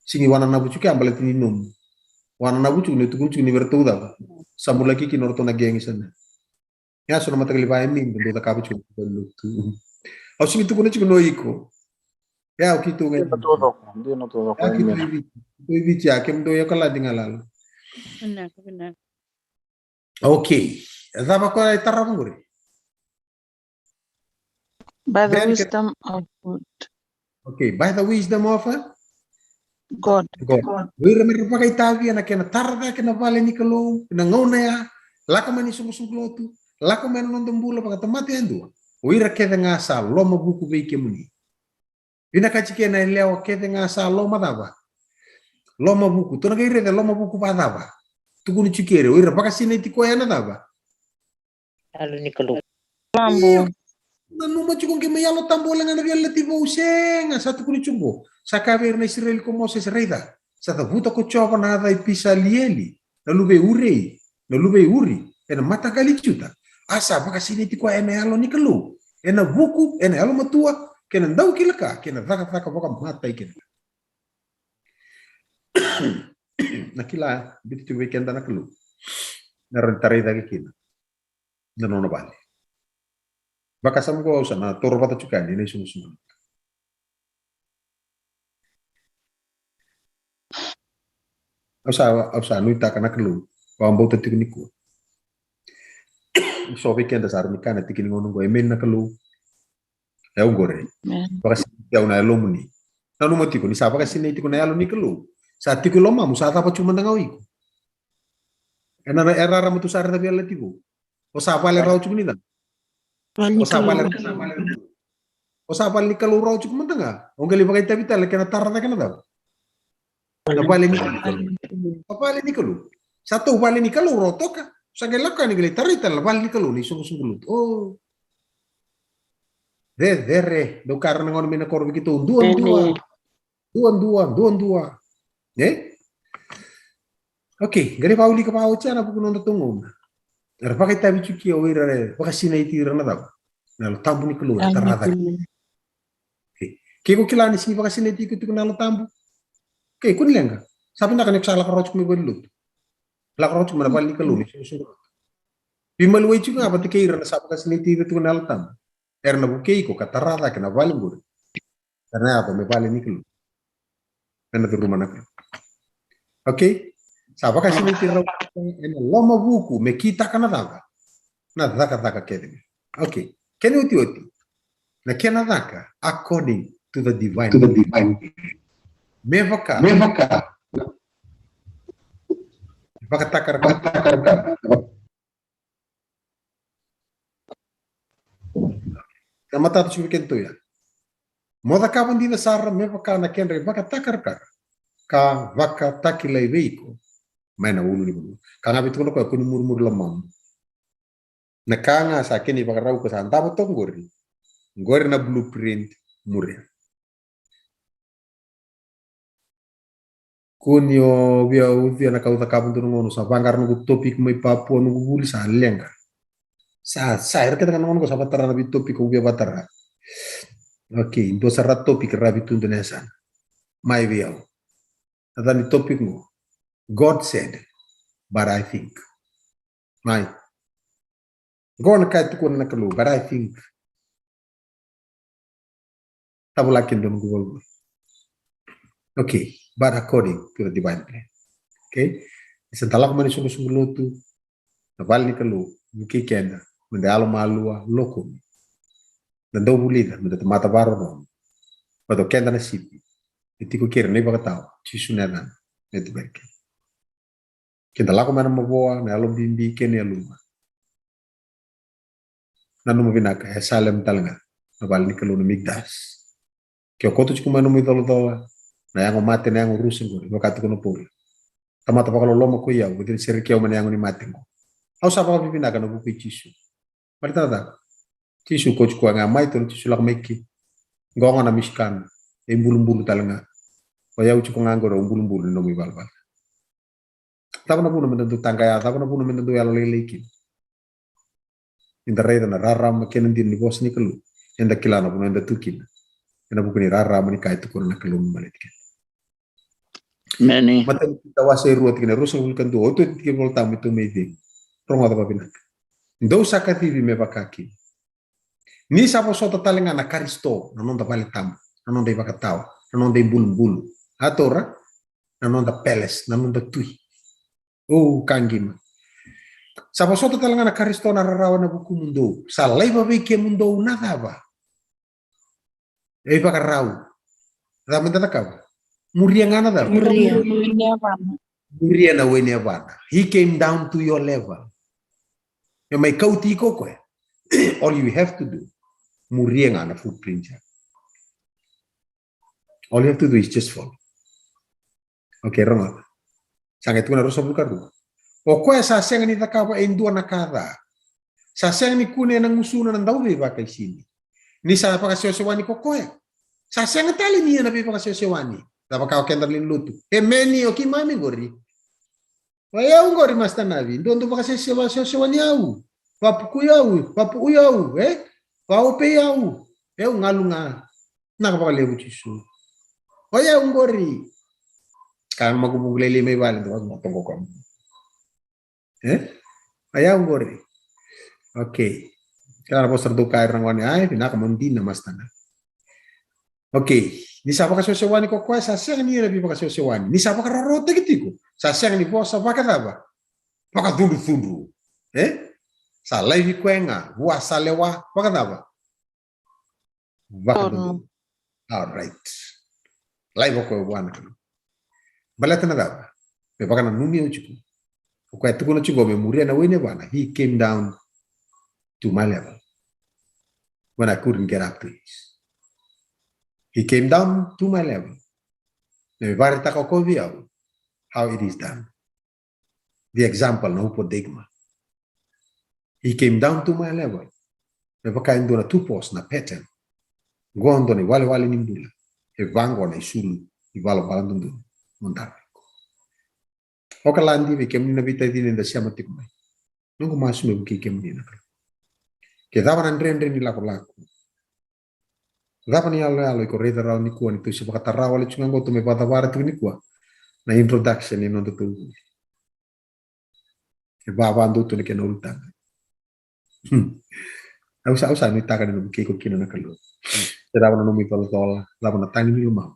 Sega ni wananavu tiko ya baleta ni nomu. Wananavu tiko ni tukuni tiko ni vei ratou cava. Sa mulaki kina o ratou na qeqe sa na. Ya so na mataqali vaemeni da dau cakava tiko na lotu. Au sega ni tukuna tiko ni o iko. Ya o keitou ga. Dina taucoko, dina taucoko. Ya keitou i Viti. Keitou i Viti ya, kemudou i Okaladi ga lala. Vinaka, vinaka. Okay. E cava ko e tarava qori? By the wisdom of God. Okay, by the wisdom of, uh, God. God. O ira me ra vakaitavi ena kena tara cake na vale ni Kalou, na gauna ya, lako mai na isoqosoqo lotu, lako mai na noda bula vakatamata yadua. O ira kece ga sa lomavuku vei kemuni. Vinakati kei na yalewa kece ga sa loma cava. Lomavuku, tou na qai raica lomavuku vakacava. Tukuni tiko keri, o ira vakasinaiti koya ena cava. Yalo ni Kalou. Io. Nanuma tiko qai mai Yalo Tabu wale ga na veiyalayalati vou, sega, sa tukuni tiko qo. Sa kaya vei ira na Isireli ko Mosese, raica, sa cavuta ko Jiova na yaca i Pisalieli na luve i Uri, na luve i Uri, ena mataqali i Juta. A sa vakasinaiti koya ena Yalo ni Kalou, ena vuku, ena yalomatua, kei na daukilaka, kei na cakacaka vakamatailalai. Na kila, biuta tiko vei keda na Kalou. Na rawa ni tarai cake kina na nona vale. Vakasama qo au sa na toro vata tiko yani ena isoqosoqo. Au sa, au sa nuitaka na Kalou, vakabauta tiko nikua. So vei keda sa rawa ni kaya na tiki ni gauna qo, emeni na Kalou. E au qori. Vakasinaiti au na yalomuni. Nanuma tiko, ni sa vakasinaiti iko na Yalo ni Kalou, sa tiko i lomamu, sa cava tiko mada ga o iko? Ena, e rarama tu sara na veiyalayalati vou. O sa vale rawa tiko ni cava? O sa vale rawa tiko. O sa vale ni Kalou rawa tiko mada ga. O qai lai vakaitavi tale kena tara cake na cava? Na vale ni Kalou. Na vale ni Kalou. Sa tou vale ni Kalou rawa toka. Sa qai lako yani qai lai tarai tale na vale ni Kalou, na isoqosoqo lotu. O. Cecere, dou kaya na gauna mai na koro vei keitou, dua, dua. Dua, dua, dua, dua. E? Okay, qai vakaulika vakaoti ena vuku ni noda tou gauna. Era vakaitavi tiko kina o ira era vakasinaiti ira na cava? Na Yalo Tabu ni Kalou, era tara cake. Okay. Ke ko kila ni sega ni vakasinaiti iko tiko na Yalo Tabu. Okay, kua ni leqa. Sa vinaka ni ko sa lako rawa tiko mai valenilotu. Lako rawa tiko mai na vale ni Kalou, ni isoqosoqo lotu. Veimaliwai tiko ga vata kei ira na sa vakasinaiti ira tiko na Yalo Tabu. Era na vukei iko ka tara cake na vale qori. Era na yaco me vale ni Kalou. Ena curuma na Kalou. Okay? Sa vakasinaiti rau ena lomavuku me kitaka na cava? Na cakacaka kece ga. Okay. Kena iotioti. Na kena caka according to the divine. To the divine. Me vaka. Me vaka. Vakatakarakara. Vakatakarakara. Na matata tiko vei kedatou ya. Mo cakava dina sara me vaka na kedra ivakatakarakara ka vakatakilai vei iko mai na ulunivanua. Ka ga vei tukuna o koya, kua ni murimuri lomamu. Na ka ga sa kena ivakarau ko sa davo toka qori. Qori na blueprint, muria. Kua ni o via ucuya na ka au cakava dua na gauna, sa vaqara noqu topic mai Papua, noqu vuli sa leqa. Sa, sa, era kece ga na gauna qo sa vatara na veitopic au via vatara. Okay, dua sara topic ravi tu dua na yasana. Mai vei au. Na cava ni topic qo? God said, but I think. Mai. Qo na ka e tukuna na Kalou, but I think. Tavu laki e dua noqu valua. Okay, but according to the divine plan. Okay? Ni sa da lako mai na isoqosoqo lotu, na vale ni Kalou, vukei keda, meda yalomalua, lokomi. Da dau vulica, meda tamata vakarorogo. Vata o keda na sipi, e tiko kei ira na ivakatawa, Jisu na yacana, me tu beka. Keda lako mai na mavoa, na yalo bibi kei na yaluma. Nanuma vinaka, e Salem tale ga na vale ni Kalou, na Mikdash. Ke o koto tiko mai nomu icolacola, na yago mate, na yago rusa qori, vaka tukuna o Paula. Tamata vakaloloma ko i au, o cei ena sereki au mai na yago ni mate qo? Au sa vakavinavinaka ena vuku i Jisu. Baleta na cava? Jisu ko tiko ga mai, tou na Jisu lako mai ke. Qo gona na Michigan, e bulubulu tale ga. O yau tiko ga qori au bulubulu ni nomu ivalavala. Cava na vuna meda dau taqaya, cava na vuna meda dau yalolailai kina? Eda raica na rarama kei na dina ni vosa ni Kalou. Eda kila na vanua eda tu kina. Ena vuku ni rarama ni ka e tukuna na Kalou me baleti keda. Emeni. Matai ni Pita wase e rua tikina e ruasagavulu ka dua, oti oti tiko e Vola Tabu, tou mai cegu. Rogoca vakavinaka. Dou sa kacivi me vaka kina. Ni sa vosota tale ga na Karisito, na noda vale tabu, na noda ivakatawa, na noda ibulubulu. A taura, na noda palace, na noda tui. O, ka qima. Sa vosota tale ga na Karisito na rarawa ena vukumudou. Sa laiva vei kemudou na cava? E ivakarau. Cava meda cakava? Muria ga na cava? Muria. Muria na we ni yavana. He came down to your level. E mai kauti iko o koya. All you have to do, muria ga na footprint ya. All you have to do is just follow. Okay, rogoca. Sa qai tukuna ruasagavulu ka rua. O koya sa sega ni cakava e dua na ka ca, Sa sega ni kunea na gusuna na dauveivakaisini. Ni sa vakasewasewani ko koya, sa sega tale ni ia na veivakasewasewani. Cava ka o keda lewe ni lotu? E meni o keimami qori. O yau qori, Master Navi, dua dau vakasewasewani au, vapukui au, vapu'ui au, e? Vaopei au. E, au galu ga. Naka vakalevu Jisu. O yau qori. Ka makuvuku lelei mai vale, dua ga toqo koya. E? O yau qori. Okay. Kila na vosa ra dau kaya ira na gone, ai, vinaka mo dina, Master Navi. Okay, ni sa vakasewasewani ko koya, sa sega ni ia na veivakasewasewani. Ni sa vakarorotaki tiko, sa sega ni vosa vakacava? Vakacudrucudru. E? Sa laivi koya ga, vua sa lewa, vakacava? Vakacudru. All right. Laiva koya vua na Kalou. Baleta na cava? Me vakananumi au tiko. O koya tukuna tiko me muria na wai ni yavana. He came down to my level when I couldn't get up to his. He came down to my level. Me vakaraitaka o koya vei au how it is done. The example na upodigma. He came down to my level. Me vaka e dua na tupos na pattern. Qo dua na iwalewale ni bula. E vaqo na isulu ivalavala dodonu. Mo dabe. Oka ladi vei kemuni na veitacini eda sema tiko mai. Noqu masu me vukei kemuni na Kalou. Ke cava na dredre ni lakolako, cava ni yaloyalo iko raica rawa nikua ni tou se vakatara wale tu ga qo, tou me vakacavara tiko nikua na introduction ni noda tou vuli. E vava dou tu na kena ulutaga. Hmm. Au sa, au sa nuitaka ni na vukei iko kina na Kalou. Se cava na nomu icolacola, cava na tagi ni lomamu.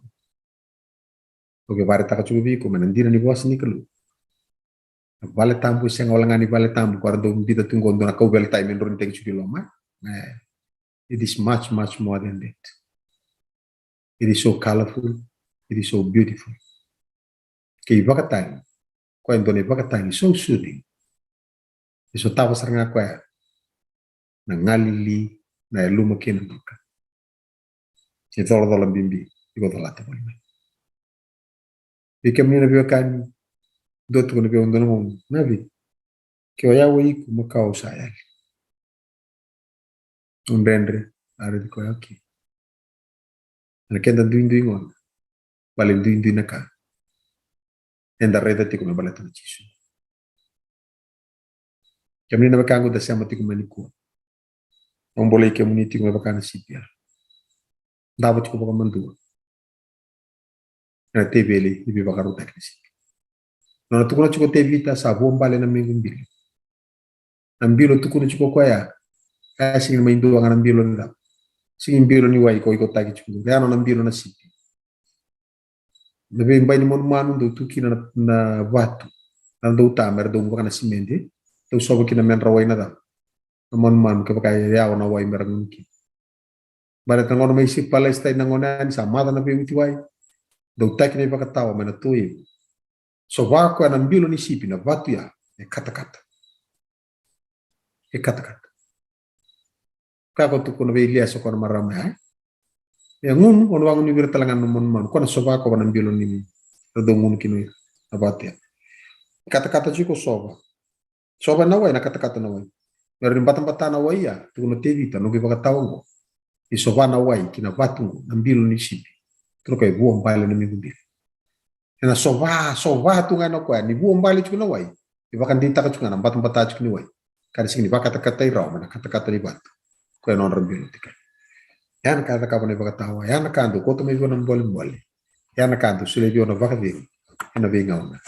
Au via vakaraitaka tiko vei iko mai na dina ni vosa ni Kalou. Na vale tabu e sega wale ga ni vale tabu ko era dau biuta tu qo, dua na kauveilatai me drotaki tiko i loma. E, it is much, much more than that. It is so colorful. It is so beautiful. Ke ivakatagi, koya e dua na ivakatagi so soothing. E sotava sara ga koya na galili, na yaluma kei na buka. E colacola bibi iko colata voli mai. Vei kemuni na veiwekani, dua tukuna vei au dua na gauna, Navi, ke o yau o iko, makawa au sa yali. Au dredre, a raici koya, okay. Na keda duidui gona, vale duidui na ka eda raica tiko me baleta na Jisu. Kemuni na wekaqu da sema tiko mai nikua, au bolei kemuni tiko me vaka na sipi ya. Davo tiko vakamadua ena teveli ni veivakarautaki ni sipi. Nona tukuna tiko o Tevita, sa vuabale na mequ bilo. Na bilo tukuna tiko o koya, e sega ni mai dua ga na bilo ni cava? Sega ni bilo ni wai ko ikotaki tiko, e a nona bilo na sipi. Na veibai ni manumanu dau tu kina na, na vatu, na dau ta mera dau vaka na simede, dau sova kina me dra wai na cava? Na manumanu, kevaka e yawa na wai mera gunu kina. Baleta na gauna mai Isipeli, Palesitaina, na gauna yani sa maca na veiuciwai, dau taki na ivakatawa mai na toevu. Sova koya na bilo ni sipi na vatu ya, e katakata. E katakata. Ka ko tukuna vei Iliesa ko na marama ya, e gunu, o na vagunu vei ira tale ga na manumanu, ko na sova koya na bilo ni, ra dau gunu kina o ira na vatu ya. Katakata tiko, sova. Sova na wai, na katakata na wai. Mera ni batabata na wai ya, tukuna o Tevita, noqu ivakatawa oqo. Ni sova na wai ki na vatu oqo, na bilo ni sipi. Tukuna o koya e vuabale na mequ bilo. Ena sova, sova tu ga na koya, ni vuabale tiko na wai. E vakadeitaka tiko ga na batabata tiko ni wai. Ka na sega ni vakatakatai rawa mai na katakata ni vatu. Koya e nodra bilo tiko. Ya na ka e cakava na ivakatawa, ya na ka dau kauta mai vei au na bolebole. Ya na ka dau solia vei au na vakacegu ena veigauna.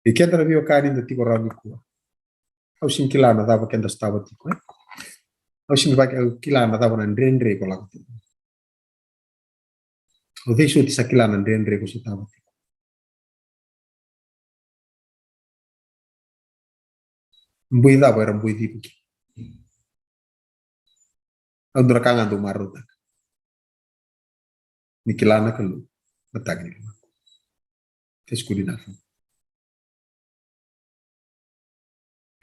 Vei keda na veiwekani da tiko rawa nikua, au sega ni kila na cava keda sotava tiko, e? Au sega ni vaka, au kila na cava na dredre ko lako tiko. O cei soti sa kila na dredre ko sotava tiko? Boi cava era boi tiko kina? Au dua na ka ga dau marautaka. Ni kila na Kalou na tagi ni lomaqu. That's good enough.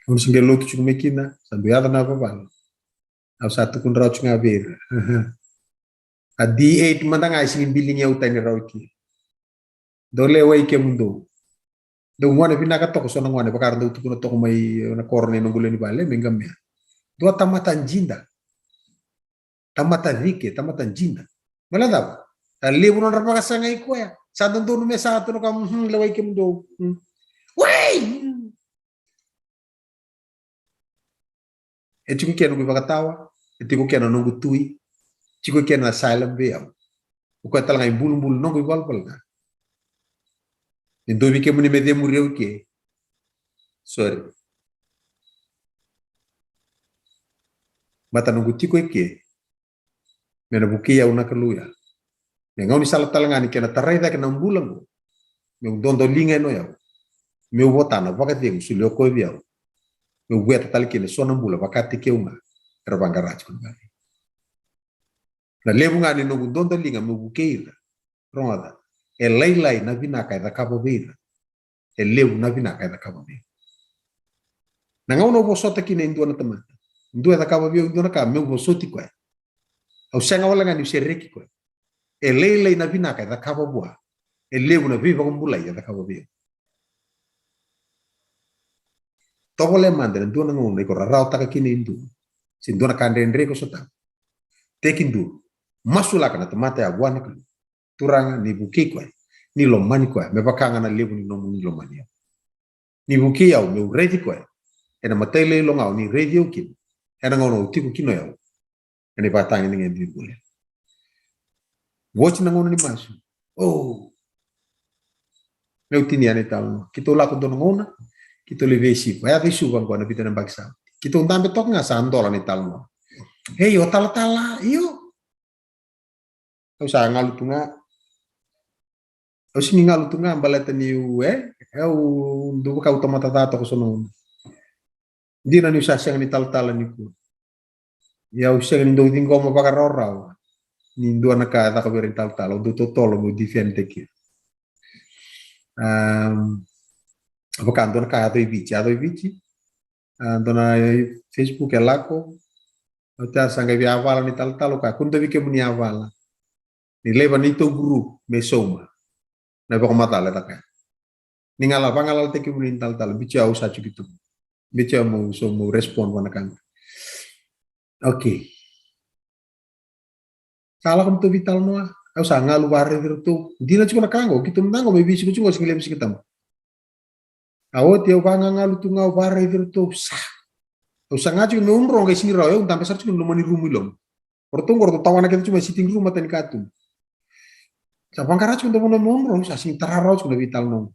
Au na se qai lotu tiko mai kina, sa dau yaco na vavale. Au sa tukuna rawa tiko ga vei ira. A D eight mada ga e sega ni biligi au tani rawa kina. Dou lewai kemudou. Dau gone vinaka toka, so na gone vaka ra dau tukuna toka mai na koro nei noqu lewe ni vale mai Gamea. Dua tamata jida. Tamata cike, tamata jida. Mala cava? A levu nodra vakasagai koya. Sa dodonu me sa tu na ka, mhm, lewai kemudou. Mm. Wei! E tiko kina noqu ivakatawa, e tiko kina noqu tui, tiko kina na silent vei au. O koya tale ga ibulubulu noqu ivalavala ca. E dua vei kemuni me cemuri au i ke. Sorry. Mata noqu tiko i ke. Me na vukei au na Kalou ya. Me gaunisala tale ga ni kena tarai cake na bula qo. Meu dodoliga ena o yau. Meu vota na vakacegu solia o koya vei au. Meu vueta tale kina eso na bula vakataki au ga. Era vaqara tiko na vale. Na levu ga ni noqu dodoliga meu vukei ira. Rogoca. E lailai na vinaka e cakava vei ira. E levu na vinaka e cakava vei au. Na gauna au vosota kina e dua na tamata, dua e cakava vei au e dua na ka, meu vosoti koya. Au sega wale ga niu sereki koya. E lailai na vinaka e cakava vua. E levu na veivakabulai e cakava vei au. Tovolea mada na dua na gauna iko rarawataka kina e dua, se dua na ka dredre iko sotava. Tekiduru. Masulaka na tamata ya vua na Kalou. Turaga, ni vukei koya, ni lomani koya me vaka ga na levu ni nomuni lomani au. Ni vukei au meu raici koya ena matailalai loga o ni raici au kina ena gauna au tiko kina o yau ena ivakatagedegede ni bula. Oti na gauna ni masu. O, meu tinia na italanoa. Keitou lako dua na gauna, keitou lai vei Siva. Yaco i Suva oqo na vica na yabaki sa oti. Keitou dabe toka ga sa dola na italanoa. Ei, o talatala, io. Au sa galu tu ga. Au sega ni galu tu ga baleta niu, e, au dau vaka au tamata ca toka so na gauna. Dina niu sa sega ni talatala nikua. Ia au sega ni dau ciqoma vakarawarawa ni dua na ka e caka vei ira na talatala, au dau totolo meu defend-taki ira. Am, vaka dua na ka yaco i Viti, yaco i Viti. A, dua na Facebook e lako. Oti ya sa qai via yavala ni talatala, ka kua ni dua vei kemuni yavala. Ni laiva neitou group me sauma na vakamacala e caka. Ni gala vagalalataki kemuni na talatala, biu au sa tiko tu. Biu au mo, so mo respond vua na ka. Okay. Sa lako mo tou veitalanoa, au sa galu vakaraici iratou. Dina tiko na ka qo, keitou mada qo me veisiko tiko qo, sega ni levu Siga Tabu. A oti au vagagalu tu ga, au vakaraici iratou, sa. Au saga tiko meu dro qai sega ni rawa, au dabe sara tiko ena loma ni rumu i loma. O ratou qo ratou tawana kece tiko mai sitting room, mata ni katuba. Sa vaqara tiko na vanua meu dro, sa sega ni tara rawa tiko na veitalanoa.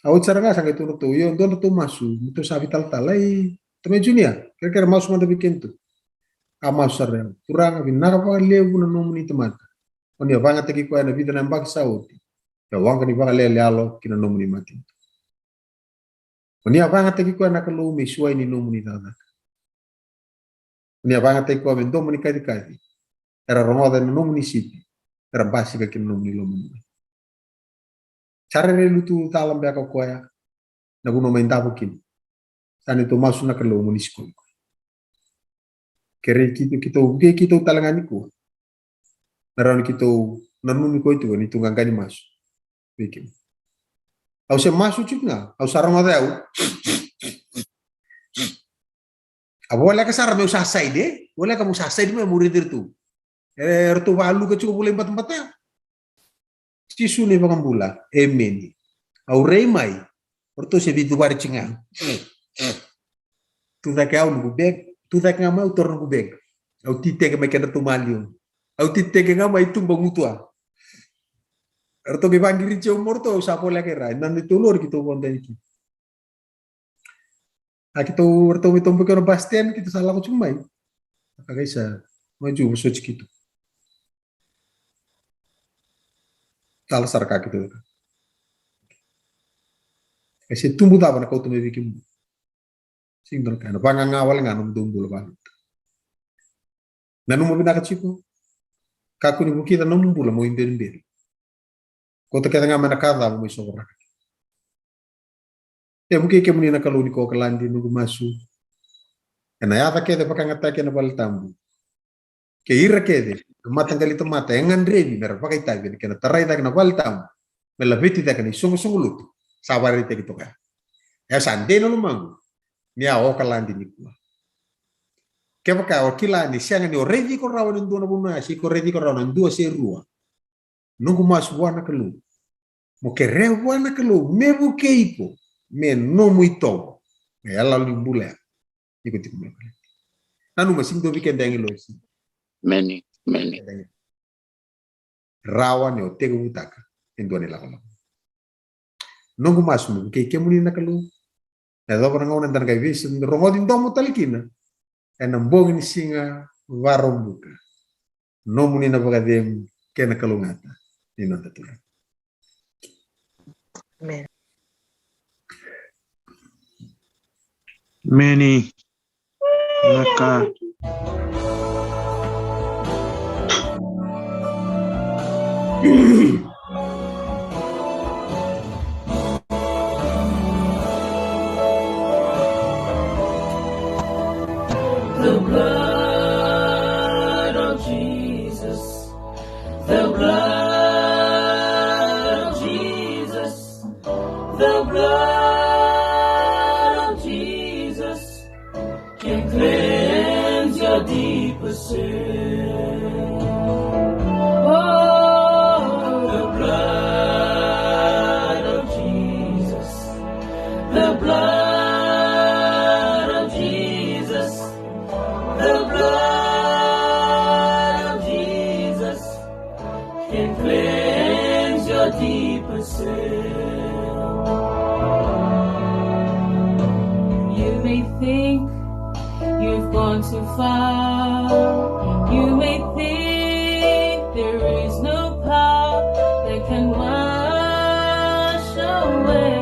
A oti sara ga sa qai tukuna ratou, io, dua na ratou masu, me tou sa veitalatala, ei, tamai Junior, kerekere masu mada vei kedatou. A masu sara, Turaga, vinaka vakalevu na nomuni tamata. O ni a vagataki koya ena vica na yabaki sa oti. Ia waqa ni vakalele yalo ki na nomuni matanitu. O ni a vagataki koya na Kalou me suai ni nomuni cakacaka. O ni a vagataki koya me domo ni kacikaci. Era rogoca ena nomuni sipi. Era basika ki na nomuni loma. Sa rairai lutu cala beka o koya na vanua mai davo kina. Sa neitou masu na Kalou mo ni sikovi koya. Kerei keitou, keitou, vukei keitou tale ga nikua. Na rawa ni keitou nanumi koya tiko ni tou qaqa ni masu vei kemuni. Au se masu tiko ga, au sa rogoca au. A voleka sara meu sa side, e? Voleka meu sa side mai meu raici iratou. E, ratou vakaluka tiko, volai batabata. Jisu na iVakabula, emeni. Au rai mai, o ratou se veituvari tiko ga. Tucake au noqu bag, tucake ga mai au taura noqu bag. Au titeke mai kedratou maliwa. Au titeke ga mai tuba gutuwa. Ratou qai vaqiriti au mai o ratou, au sa voleka ira. Na neitou lori keitou vodo yani kina. A keitou, ratou mai tobo kina na bus stand, keitou sa lako tiko mai. Ka qai sa mai ju vosoti keitou. Tala sara ka keitou. E se tubu cava na kauta mai vei kemudou. Sega ni dua na ka, na vagaga wale ga na nomudou bula vagaga. Nanuma vinaka tiko. Kakua ni vukica na nomu bula mo iberiberi. Kauta kece ga mai na ka cava mo isovaraka. E vukei kemuni na Kalou ni Okaladi, noqu masu. Ena yaca kece vakayagataki ena vale tabu. Kei ira kece na mataqali tamata e gadrevi mera vakaitavi ena kena tarai cake na vale tabu. me laveti cake na isoqosoqo lotu sa vakaraitaki toka ya. E sa dei na lomaqu ni a oka ladi nikua. Kevaka o kila ni sega ni o raici iko rawa ena dua na vanua, se iko raici iko rawa na dua se rua, noqu masu vua na Kalou, mo kerea vua na Kalou me vukei iko me nomu itovo, me yaloyalo ni bula ya. Iko tiko mai vale. Nanuma, sega ni dua vei keda e agilosi. Meni, meni. Rawa ni o tekivutaka e dua na ilakolako. Noqu masu me vukei kemuni na Kalou. Na yacova na gauna eda na qai veisau, rogoci domo tale kina ena bogi ni siga Vakaraubuka. Nomuni na vakacegu kei na kalougata ni noda Turaga. Amen. Meni. Naka. The blood of Jesus, the blood of Jesus, the blood of Jesus can cleanse your deepest sin. Oh, the blood of Jesus, the blood of Jesus, the blood of Jesus can cleanse your deepest sin. You may think you've gone too far. You may think there is no power that can wash away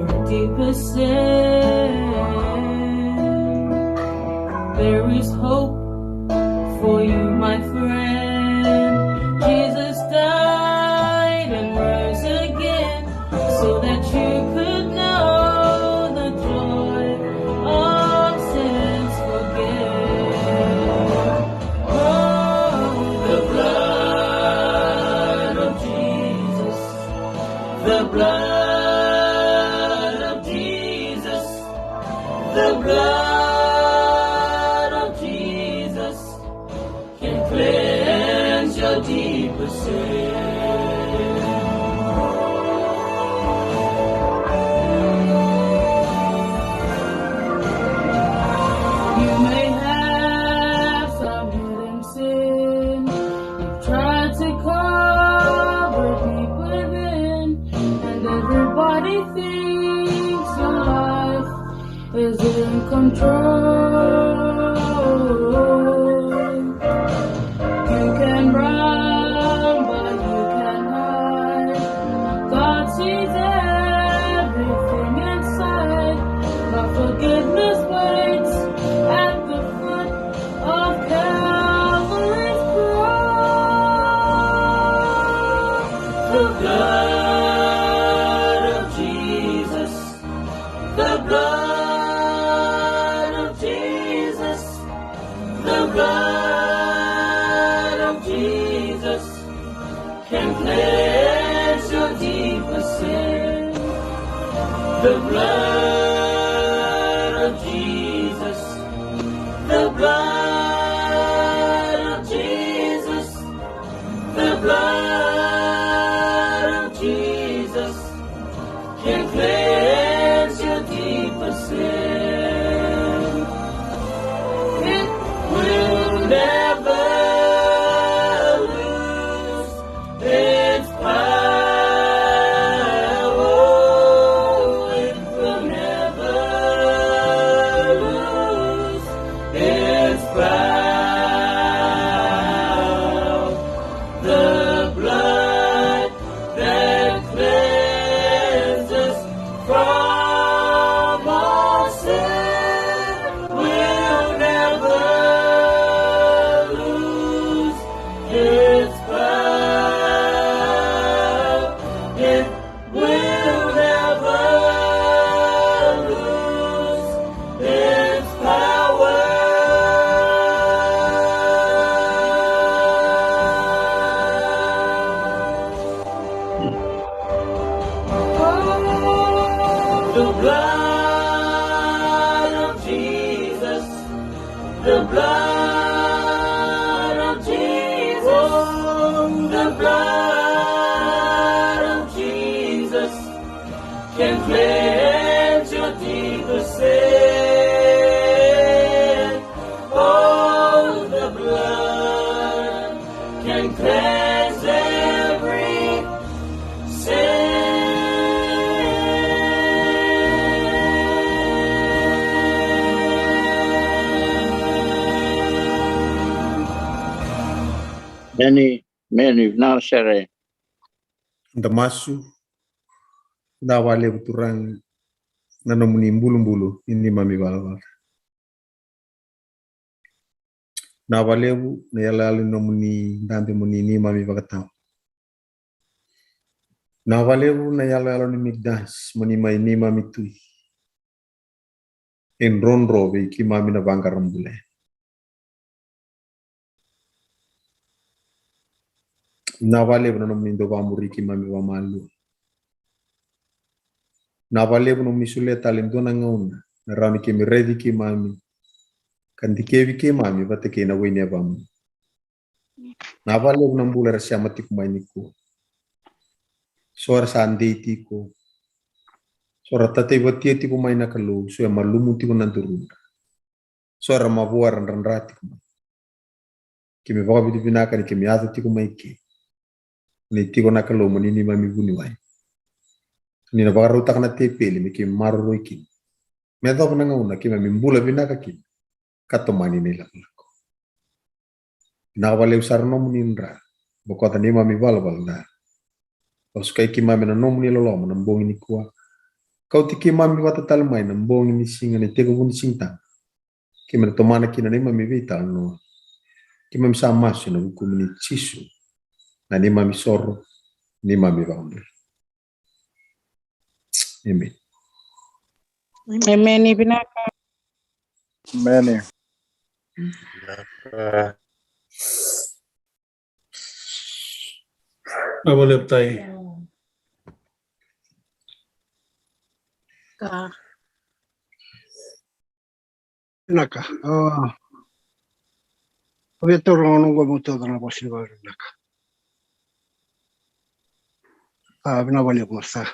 your deepest sin. There is hope for you, my friend. Jesus died and rose again so that you could know the joy of sins forgiven. Oh, the blood of Jesus, the blood of Jesus, the blood of Jesus can cleanse your deepest sin. You may have some hidden sin you've tried to cover deep within, and everybody thinks your life is in control. You can run, but you can hide. God sees everything inside. But forgiveness waits at the foot of Calvary's cross. The blood of Jesus, the blood of Jesus, the blood of Jesus can cleanse your deepest sin. The blood of Jesus, the blood of Jesus, the blood of Jesus can cleanse your deepest sin. It will never lose its power. It will Blood of Jesus can cleanse your deepest sin. Oh, the blood can cleanse every sin. Many Meni, vinaka sara. Da masu. Da vakalevu Turaga na nomuni bulubulu ni neimami valavala. Na vakalevu na iyaloyalo ni nomuni dabe mo ni neimami vakatawa. Na vakalevu na iyaloyalo ni Mikdas mo ni mai neimami tui. E drodro vei keimami na vaqara bula. Na vakalevu na nomuni dau vakamuri keimami vakamalua. Na vakalevu nomuni solia tale e dua na gauna na rawa ni keimami raici keimami ka dikevi keimami vata kei na wai ni yavamuni. Na vakalevu na bula era sema tiko mai nikua. So era sa dei tiko. So era tataivatia tiko mai na Kalou, so e malumu tiko na durudra. So era mavoa, era dradra tiko mai. Keimami vakavinavinaka ni keimami yaco tiko mai ke. Ni tiko na Kalou mo ni neimami vuniwai. Ni na vakarautaka na tepeli me keimami maroroi kina. Me yacova na gauna keimami bula vinaka kina ka tomani na ilakolako. Vinaka vakalevu sara nomuni dra. Bokoca neimami valavala dra. Vasukai keimami na nomuni loloma na bogi nikua. Kauti keimami vata tale mai na bogi ni siga ni tekivu ni Sigatabu. Keimami na tomana kina neimami veitalanoa. Keimami sa masu ena vukumuni Jisu. Na neimami soro, neimami vakabula. Emeni. Emeni, vinaka. Emeni. Vinaka. Na vale tai. Ka. Vinaka. A, via taura na noqu mo tauca na vosa ni vale vinaka. A, vinaka valevu masa.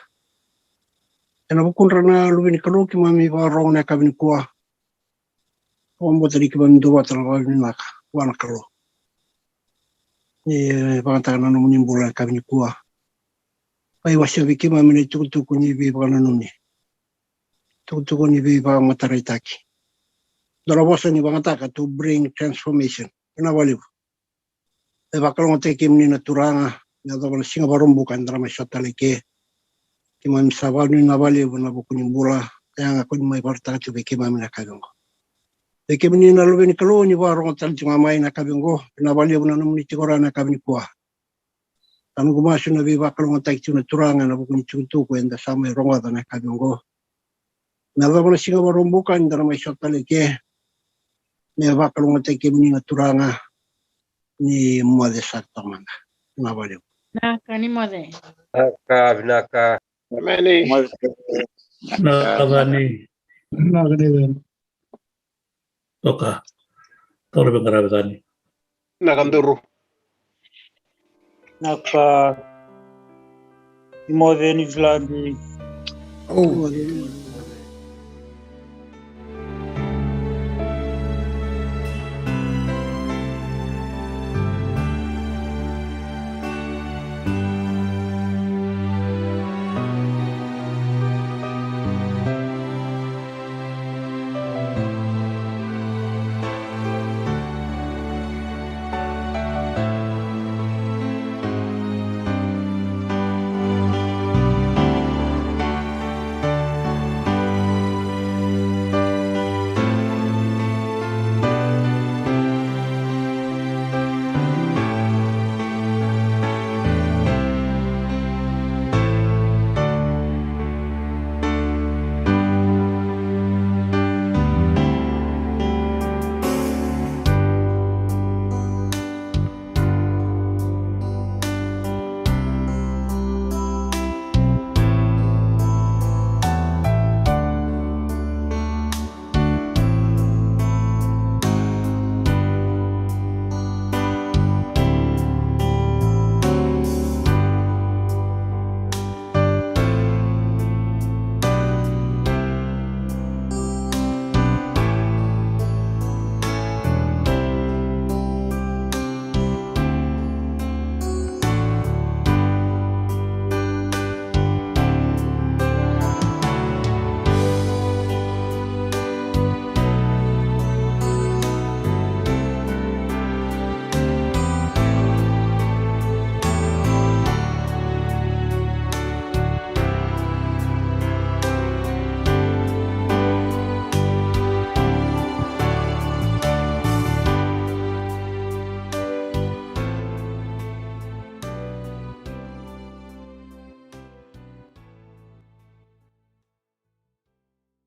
Ena vukudra na luve ni Kalou keimami vakarorogo na yakavi nikua. Vakabauta ni keimami dua vata na vakavinaka vua na Kalou. Ni vakayagataka na nomuni bula na yakavi nikua. Ka iwasea vei keimami na itukutuku ni veivakananumi. Tukutuku ni veivakamataraitaki. Dua na vosa ni vakayagataka to bring transformation. Vinaka valevu. E vakalougatataki kemuni na Turaga, me yacova na Siga Vakaraubuka eda na mai sota tale i ke. Keimami sa vakanuinui vinaka valevu ena vuku ni bula, yaga ko ni mai vakarautaka tiko vei keimami na yakavi oqo. Vei kemuni na luve ni Kalou ni vakarorogo tale tiko ga mai na yakavi oqo, vinaka valevu na nomuni tiko rawa na yakavi nikua. Sa noqu masu na veivakalougatataki tiko na Turaga ena vuku ni tukutuku eda sa mai rogoca na yakavi oqo. Me yacova na Siga Vakaraubuka ni da na mai sota tale i ke. Me vakalougatataki kemuni na Turaga. Ni moce sara toka mada. Vinaka valevu. Vinaka, ni moce. Vinaka, vinaka. Emeni. Vinaka, ni. Vinaka, ni. Toka. Toka, veiqaravi tani. Vinaka, duru. Vinaka, ni moce, Niusiladi. Au.